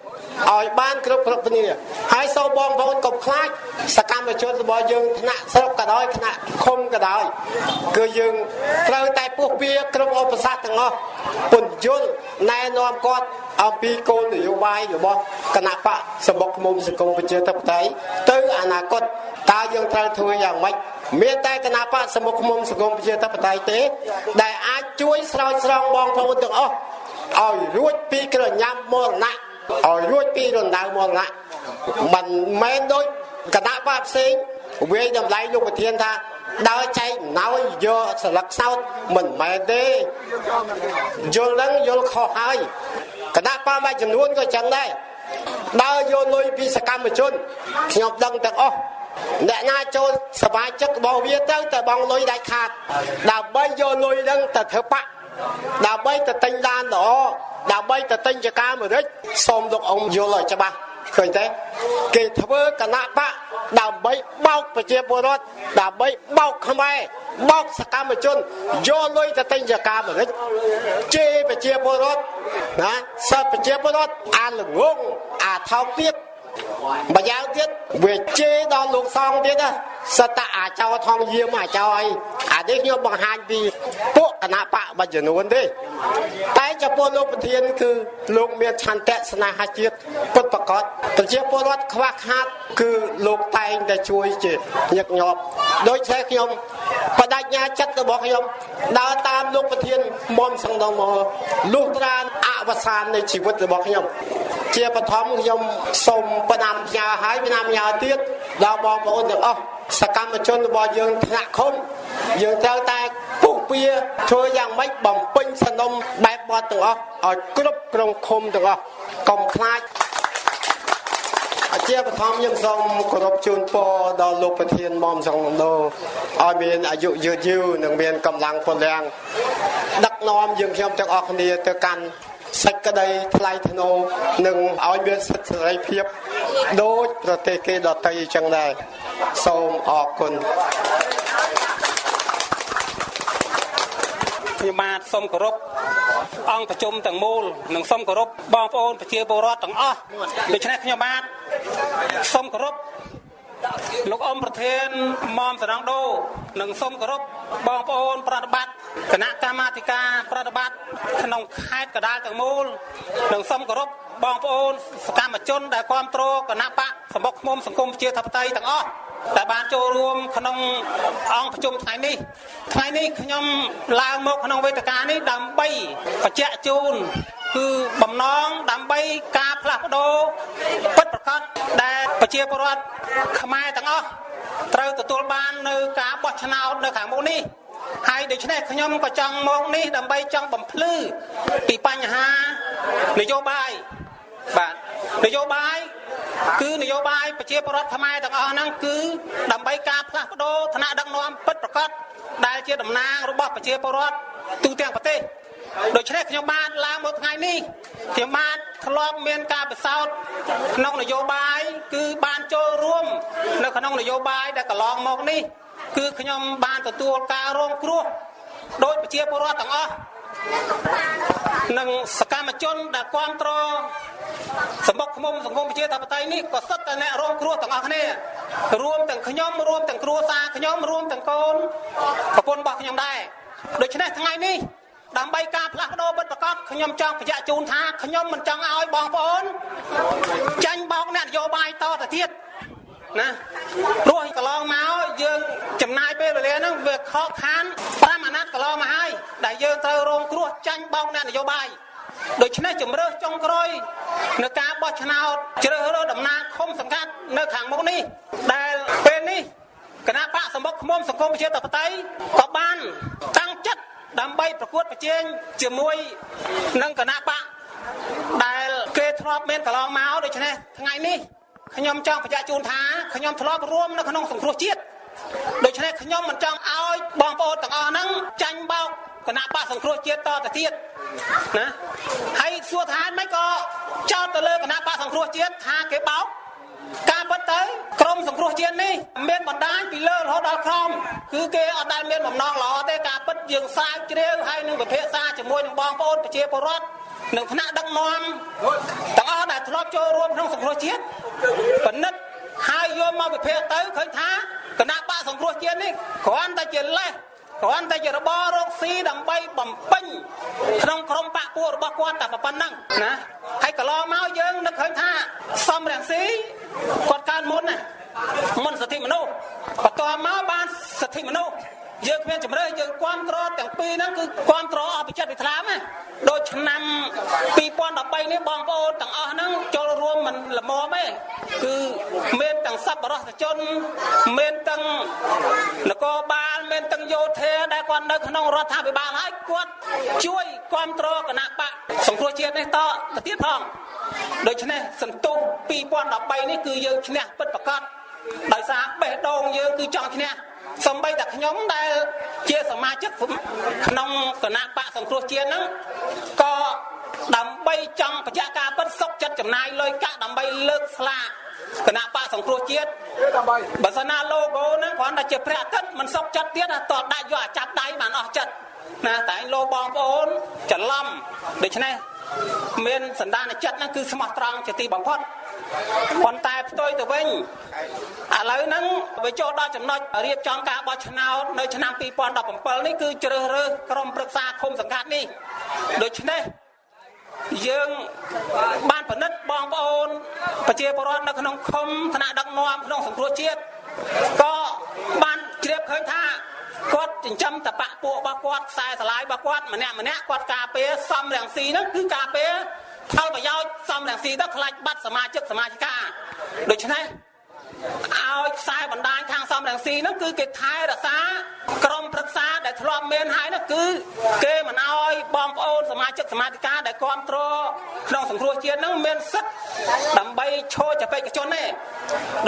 ឲ្យបានគ្រប់គ្នាហើយសូមបងប្អូនកុំខ្លាចសកម្មជនរបស់យើងថ្នាក់ស្រុកក៏ដោយថ្នាក់ឃុំក៏ដោយគឺយើងត្រូវតែពុះពៀគ្រប់ឧបសគ្គទាំងអស់ពន្យល់ណែនាំគាត់អំពីគោលនយោបាយរបស់គណៈបកសម្បុកឃុំសង្គមប្រជាធិបតេយ្យទៅអនាគតតើយើងត្រូវធ្វើយ៉ាងម៉េចមានតែគណៈបកសម្បុកឃុំសង្គមប្រជាធិបតេយ្យទេដែលអាចជួយស្រោចស្រង់បងប្អូនទាំងអស់ឲ្យរួចពីក្រញាំមរណៈឲ្យរួចពីរណ្ដៅមរណៈមិនមែនដូចគណៈបកផ្សេងវាយតម្លៃលោកប្រធានថាដើរចែកណោយយកស្លឹកសោតមិនមែនទេយល់នឹងយល់ខុសហើយគណៈបកមួយចំនួនក៏ចឹងដែរដើរយកលុយពីសកម្មជនខ្ញុំដឹងទាំងអស់អ្នកណាចូលសមាជិករបស់វាទៅតែបង់លុយដាច់ខាតដើម្បីយកលុយនឹងទៅធ្វើបកដើម្បីទៅទិញឡានល្អដើម្បីទៅទិញចការអាមេរិកសូមលោកអ៊ំយល់ឲ្យច្បាស់ឃើញទេគេធ្វើគណៈបកដើម្បីបោកប្រជាពលរដ្ឋដើម្បីបោកខ្មែរបោកសកម្មជនយកលុយទៅទិញចការអាមេរិកជេរប្រជាពលរដ្ឋណាសិទ្ធិប្រជាពលរដ្ឋអាល្ងងអាថោកទៀតម្យ៉ាងទៀតវាជេរដល់លោកសងទៀតណាសិតតែអាចោថងយាមអាចោអីអានេះខ្ញុំបង្ហាញពីពួកគណៈបកមួយចំនួនទេតែចំពោះលោកប្រធានគឺលោកមានឆន្ទៈស្នេហាជាតិពិតប្រាកដប្រជាពលរដ្ឋខ្វះខាតគឺលោកតែងតែជួយជាញឹកញាប់ដូច្នេះខ្ញុំបដិញ្ញាចិត្តរបស់ខ្ញុំដើរតាមលោកប្រធានមុំសង្ដងមកលុះត្រាអវសាននៃជីវិតរបស់ខ្ញុំជាបឋមខ្ញុំសូមផ្ដាំផ្ញើហើយផ្ដាំផ្ញើទៀតដល់បងប្អូនទាំងអស់សកម្មជនរបស់យើងថ្នាក់ឃុំយើងត្រូវតែពុះពៀធ្វើយ៉ាងម៉េចបំពេញសំណុំបែបបទទាំងអស់ឲ្យគ្រប់ក្រុងឃុំទាំងអស់កុំខ្លាចជាបឋមខ្ញុំសូមគោរពជូនពរដល់លោកប្រធានមុំសង្ឃដូឲ្យមានអាយុយឺតយូរនិងមានកម្លាំងពលំដឹកនាំយើងខ្ញុំទាំងអស់គ្នាទៅកាន់សេចក្តីថ្លៃថ្នូរនិងឲ្យមានសិទ្ធិសេរីភាពដូចប្រទេសគេដទៃអញ្ចឹងដែរសូមអរគុណខ្ញុំបាទសូមគោរពអង្គប្រជុំទាំងមូលនិងសូមគោរពបងប្អូនប្រជាពលរដ្ឋទាំងអស់ដូច្នេះខ្ញុំបាទសូមគោរពលោកអ៊ំប្រធានមុំសរងដូនិងសូមគោរពបងប្អូនប្រតិបត្តិគណៈកម្មាធិការប្រតិបត្តិក្នុងខេត្តកណ្ដាលទាំងមូលនិងសូមគោរពបងប្អូនសកម្មជនដែលគាំទ្រគណៈបកសម្បុកឃុំសង្គមប្រជាធិបតេយ្យទាំងអស់ដែលបានចូលរួមក្នុងអង្គប្រជុំថ្ងៃនេះថ្ងៃនេះខ្ញុំឡើងមកក្នុងវេទិកានេះដើម្បីបញ្ជាក់ជូន គឺបំណងដើម្បីការផ្លាស់ប្ដូរពិតប្រាកដដែលប្រជាពលរដ្ឋខ្មែរទាំងអស់ត្រូវទទួលបាននៅការបោះឆ្នោតនៅខាងមុខនេះហើយដូច្នេះខ្ញុំក៏ចង់មកនេះដើម្បីចង់បំភ្លឺពីបញ្ហានយោបាយបាទនយោបាយគឺនយោបាយប្រជាពលរដ្ឋខ្មែរទាំងអស់ហ្នឹងគឺដើម្បីការផ្លាស់ប្ដូរឋានៈដឹកនាំពិតប្រាកដដែលជាតំណាងរបស់ប្រជាពលរដ្ឋទូទាំងប្រទេសដូច្នេះខ្ញុំបានឡើងមកថ្ងៃនេះខ្ញុំបានធ្លាប់មានការពិសោធន៍ក្នុងនយោបាយគឺបានចូលរួមនៅក្នុងនយោបាយដែលកន្លងមកនេះគឺខ្ញុំបានទទួលការរងគ្រោះដោយប្រជាពលរដ្ឋទាំងអស់និងសកម្មជនដែលគ្រប់គ្រងសម្បុកឃុំសង្គមប្រជាធិបតេយ្យនេះក៏សុទ្ធតែអ្នករងគ្រោះទាំងអស់គ្នារួមទាំងខ្ញុំរួមទាំងគ្រួសារខ្ញុំរួមទាំងកូនប្រពន្ធរបស់ខ្ញុំដែរដូច្នេះថ្ងៃនេះដើម្បីការផ្លាស់ប្ដូរពិតប្រាកដខ្ញុំចង់បញ្ជាក់ជូនថាខ្ញុំមិនចង់ឲ្យបងប្អូនចាញ់បោកអ្នកនយោបាយតទៅទៀតណាព្រោះកន្លងមកយើងចំណាយពេលវេលាហ្នឹងវាខកខាន5អាណត្តិកន្លងមកហើយដែលយើងត្រូវរងគ្រោះចាញ់បោកអ្នកនយោបាយដូច្នេះជំរើសចុងក្រោយនៅការបោះឆ្នោតជ្រើសរើសតំណាងឃុំសង្កាត់នៅខាងមុខនេះដែលពេលនេះគណៈបកសម្បុកឃុំសង្គមប្រជាធិបតេយ្យក៏បានតាំងចិត្តដើម្បីប្រកួតប្រជែងជាមួយនឹងគណៈបកដែលគេធ្លាប់មានកន្លងមកដូច្នេះថ្ងៃនេះខ្ញុំចង់បញ្ជាក់ជូនថាខ្ញុំធ្លាប់រួមនៅក្នុងសង្គ្រោះជាតិដូច្នេះខ្ញុំមិនចង់ឲ្យបងប្អូនទាំងអស់ហ្នឹងចាញ់បោកគណៈបកសង្គ្រោះជាតិតទៅទៀតណាហើយសួរថាមិនក៏ចោទទៅលើគណៈបកសង្គ្រោះជាតិថាគេបោកការពិតទៅក្រមសង្គ្រោះជាតិនេះមានបណ្ដាញពីលើរហូតដល់ក្រោមគឺគេអត់ដែលមានបំណងល្អទេការពិតយើងស្រាវជ្រាវហើយនឹងពិភាក្សាជាមួយនឹងបងប្អូនប្រជាពលរដ្ឋនិងថ្នាក់ដឹកនាំទាំងអស់ដែលធ្លាប់ចូលរួមក្នុងសង្គ្រោះជាតិពិនិត្យហើយយកមកវិភាគទៅឃើញថាគណៈបកសង្គ្រោះជាតិនេះគ្រាន់តែជាលេសគ្រាន់តែជារបររកស៊ីដើម្បីបំពេញក្នុងក្រុមបកពួករបស់គាត់តែប៉ុណ្្នឹងណាហើយកន្លងមកយើងនឹកឃើញថាសំរងស៊ីគាត់កើនមុនណាមុនសិទ្ធិមនុស្សបន្ទាប់មកបានសិទ្ធិមនុស្សយើងគ្មានជំរឿយើងគ្រប់គ្រងទាំងពីរហ្នឹងគឺគ្រប់គ្រងអស់ពីចិត្តពីថ្លើមណាដូចឆ្នាំ2013នេះបងប្អូនទាំងអស់ហ្នឹងចូលរួមមិនល្មមទេគឺមានទាំងសប្បុរសជនមានទាំងនគរបាលមានទាំងយោធាដែលគាត់នៅក្នុងរដ្ឋាភិបាលហើយគាត់ជួយគ្រប់គ្រងគណៈបកសង្គ្រោះជាតិនេះតទៅទៀតផងដូច្នេះសន្ទុះ2013នេះគឺយើងឈ្នះពិតប្រាកដដោយសារបេះដូងយើងគឺចង់ឈ្នះសំបីតែខ្ញុំដែលជាសមាជិកក្នុងគណៈបកសង្គ្រោះជាតិហ្នឹងក៏ដើម្បីចង់បញ្ជាក់ការពិតសុខចិត្តចំណាយលុយកាក់ដើម្បីលើកស្លាកគណៈបកសង្គ្រោះជាតិបើសិនណា logo ហ្នឹងគ្រាន់តែជាព្រះអាទិត្យមិនសុខចិត្តទៀតតដាក់យកអាចាប់ដៃបានអស់ចិត្តណាតែលោកបងប្អូនច្រឡំដូច្នេះមានសន្តានចិត្តហ្នឹងគឺស្មោះត្រង់ជាទីបំផុតប៉ុន្តែផ្ទុយទៅវិញឥឡូវហ្នឹងវាចូលដល់ចំណុចរៀបចំការបោះឆ្នោតនៅឆ្នាំ2017នេះគឺជ្រើសរើសក្រុមប្រឹក្សាឃុំសង្កាត់នេះដូច្នេះយើងបានពិនិត្យបងប្អូនប្រជាពលរដ្ឋនៅក្នុងឃុំថ្នាក់ដឹកនាំក្នុងសង្គ្រោះជាតិក៏បានជ្រាបឃើញថាគាត់ចិញ្ចឹមតបៈពួករបស់គាត់ខ្សែស្រឡាយរបស់គាត់ម្នាក់ម្នាក់គាត់ការពារសំរងស៊ីហ្នឹងគឺការពារផលប្រយោជន៍សំរងស៊ីទៅខ្លាចបាត់សមាជិកសមាជិកាដូច្នេះឲ្យខ្សែបណ្ដាញខាងសំរងស៊ីហ្នឹងគឺគេថែរក្សាក្រុមប្រឹក្សាដែលធ្លាប់មានហើយនោះគឺគេមិនឲ្យបងប្អូនសមាជិកសមាជិកាដែលគ្រប់គ្រងក្នុងសង្គ្រោះជាតិហ្នឹងមានសិទ្ធិដើម្បីឈរជាបេក្ខជនទេ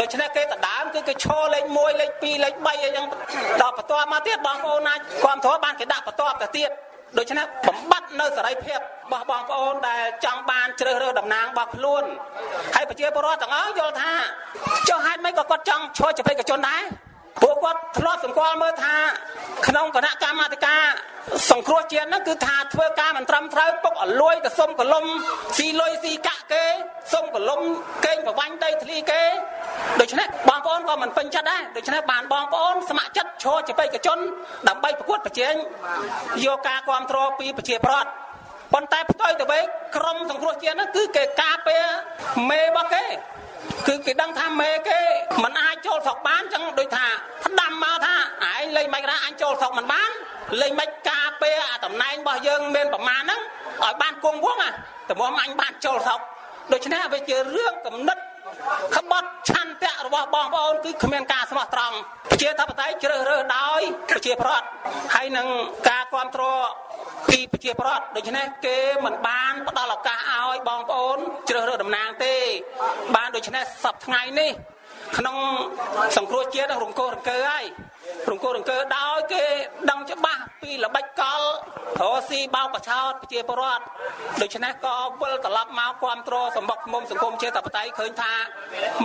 ដូច្នេះគេដដើមគឺគេឈរលេខ1លេខ2លេខ3អីចឹងដល់បន្ទាប់មកទៀតបងប្អូនណាគ្រប់គ្រងបានគេដាក់បន្ទាប់ទៅទៀតដូច្នេះបំបត្តិនៅសេរីភាពរបស់បងប្អូនដែលចង់បានជ្រើសរើសតំណាងរបស់ខ្លួនហើយប្រជាពលរដ្ឋទាំងអស់យល់ថាចុះហេតុម៉េចក៏គាត់ចង់ឈរជាបេក្ខជនដែរពួកគាត់ធ្លាប់សម្គាល់មើលថាក្នុងគណៈកម្មាធិការសង្គ្រោះជាតិហ្នឹងគឺថាធ្វើការមិនត្រឹមត្រូវពុកអលួយទៅសុំកលុំស៊ីលុយស៊ីកាក់គេសុំកលុំកេងប្រវាញ់ដីធ្លីគេដូច្នេះបងប្អូនក៏មិនពេញចិត្តដែរដូច្នេះបានបងប្អូនស្ម័គ្រចិត្តឈរជាបេក្ខជនដើម្បីប្រកួតប្រជែងយកការគ្រប់គ្រងពីប្រជាពលរដ្ឋប៉ុន្តែផ្ទុយទៅវិញក្រមសង្គ្រោះជាតិហ្នឹងគឺគេការពារមេរបស់គេគឺគេដឹងថាមេគេមិនអាចចូលស្រុកបានចឹងដូចថាផ្ដាំមកថាឯងលេងមិនដែរអញចូលស្រុកមិនបានលេងមិនការពារអាតំណែងរបស់យើងមានប្រមាណហ្នឹងឲ្យបានគង់វង្សណា តម្រាំអញបានចូលស្រុក។ ដូច្នេះវាជារឿងកំណត់ក្បត់ឆន្ទៈរបស់បងប្អូន គឺគ្មានការស្មោះត្រង់។ ប្រជាធិបតេយ្យជ្រើសរើសដោយប្រជាពលរដ្ឋ ហើយនឹងការគ្រប់គ្រងពីប្រជាពលរដ្ឋ ដូច្នេះគេមិនបានផ្ដល់ឱកាសឲ្យបងប្អូនជ្រើសរើសតំណាងទេបាន។ ដូច្នេះសប្តាហ៍ថ្ងៃនេះ ក្នុងសង្គ្រោះជាតិរង្គោះរង្គើហើយ រង្គោះរង្គើដោយគេដឹងច្បាស់ពីល្បិចកលរកស៊ីបោកកឆោតប្រជាពលរដ្ឋ ដូច្នេះក៏វិលត្រឡប់មកគ្រប់គ្រងសម្បុកមុំសង្គមជាតបតៃ ឃើញថា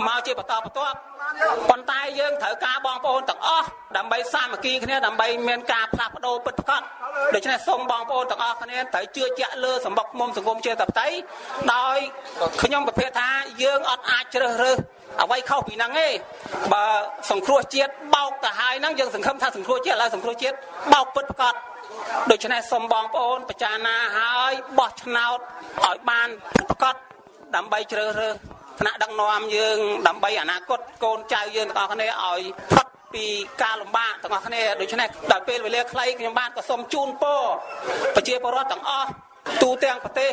មកជាបន្តបន្ទាប់។ ប៉ុន្តែយើងត្រូវការបងប្អូនទាំងអស់ដើម្បីសាមគ្គីគ្នា ដើម្បីមានការផ្លាស់ប្ដូរពិតប្រាកដ។ ដូច្នេះសូមបងប្អូនទាំងអស់គ្នាត្រូវជឿជាក់លើសម្បុកមុំសង្គមជាតបតៃ ដោយខ្ញុំប្រភេទថាយើងអត់អាចជ្រើសរើសអ្វីខុសពីហ្នឹងទេ។ បើសង្គ្រោះជាតិបោកទៅហើយហ្នឹង យើងសង្ឃឹមថាសង្គ្រោះជាតិឥឡូវសង្គ្រោះជាតិបោកពិតប្រាកដ។ ដូច្នេះសូមបងប្អូនពិចារណាហើយបោះឆ្នោតឲ្យបានពិតប្រាកដ ដើម្បីជ្រើសរើសថ្នាក់ដឹកនាំយើង ដើម្បីអនាគតកូនចៅយើងទាំងអស់គ្នាឲ្យផុតពីការលំបាកទាំងអស់គ្នា។ ដូច្នេះដល់ពេលវេលាខ្លី ខ្ញុំបាទក៏សូមជូនពរប្រជាពលរដ្ឋទាំងអស់ទូទាំងប្រទេស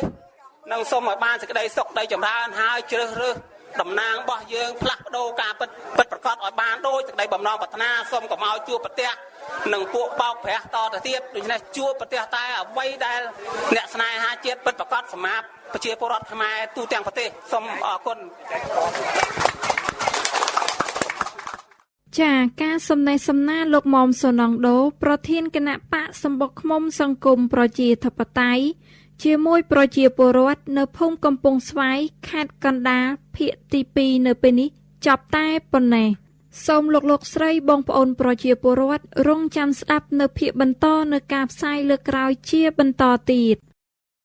និងសូមឲ្យបានសេចក្តីសុខដីចម្រើន ហើយជ្រើសរើសតំណាងរបស់យើងផ្លាស់ប្ដូរការពិតពិតប្រកបឲ្យបានដោយសេចក្តីបំណងប្រាថ្នា។ សូមកុំឲ្យជួបប្រទះនឹងពួកបោកប្រាស់តទៅទៀត។ ដូច្នេះជួបប្រទះតែអ្វីដែលអ្នកស្នេហាជាតិពិតប្រកបសម្រាប់ប្រជាពលរដ្ឋខ្មែរទូទាំងប្រទេស។ សូមអរគុណ។ ចាការសំណេះសំណាលលោកមុំសូណងដូ ប្រធានគណៈបកសម្បុកឃ្មុំសង្គមប្រជាធិបតេយ្យ ជាមួយប្រជាពលរដ្ឋនៅភូមិកំពង់ស្វាយ ខេត្តកណ្ដាល ភាគទី2 នៅពេលនេះចប់តែប៉ុណ្ណេះ។ សូមលោកលោកស្រីបងប្អូនប្រជាពលរដ្ឋរងចាំស្ដាប់នៅភាគបន្តនៅការផ្សាយលើកក្រោយជាបន្តទៀត។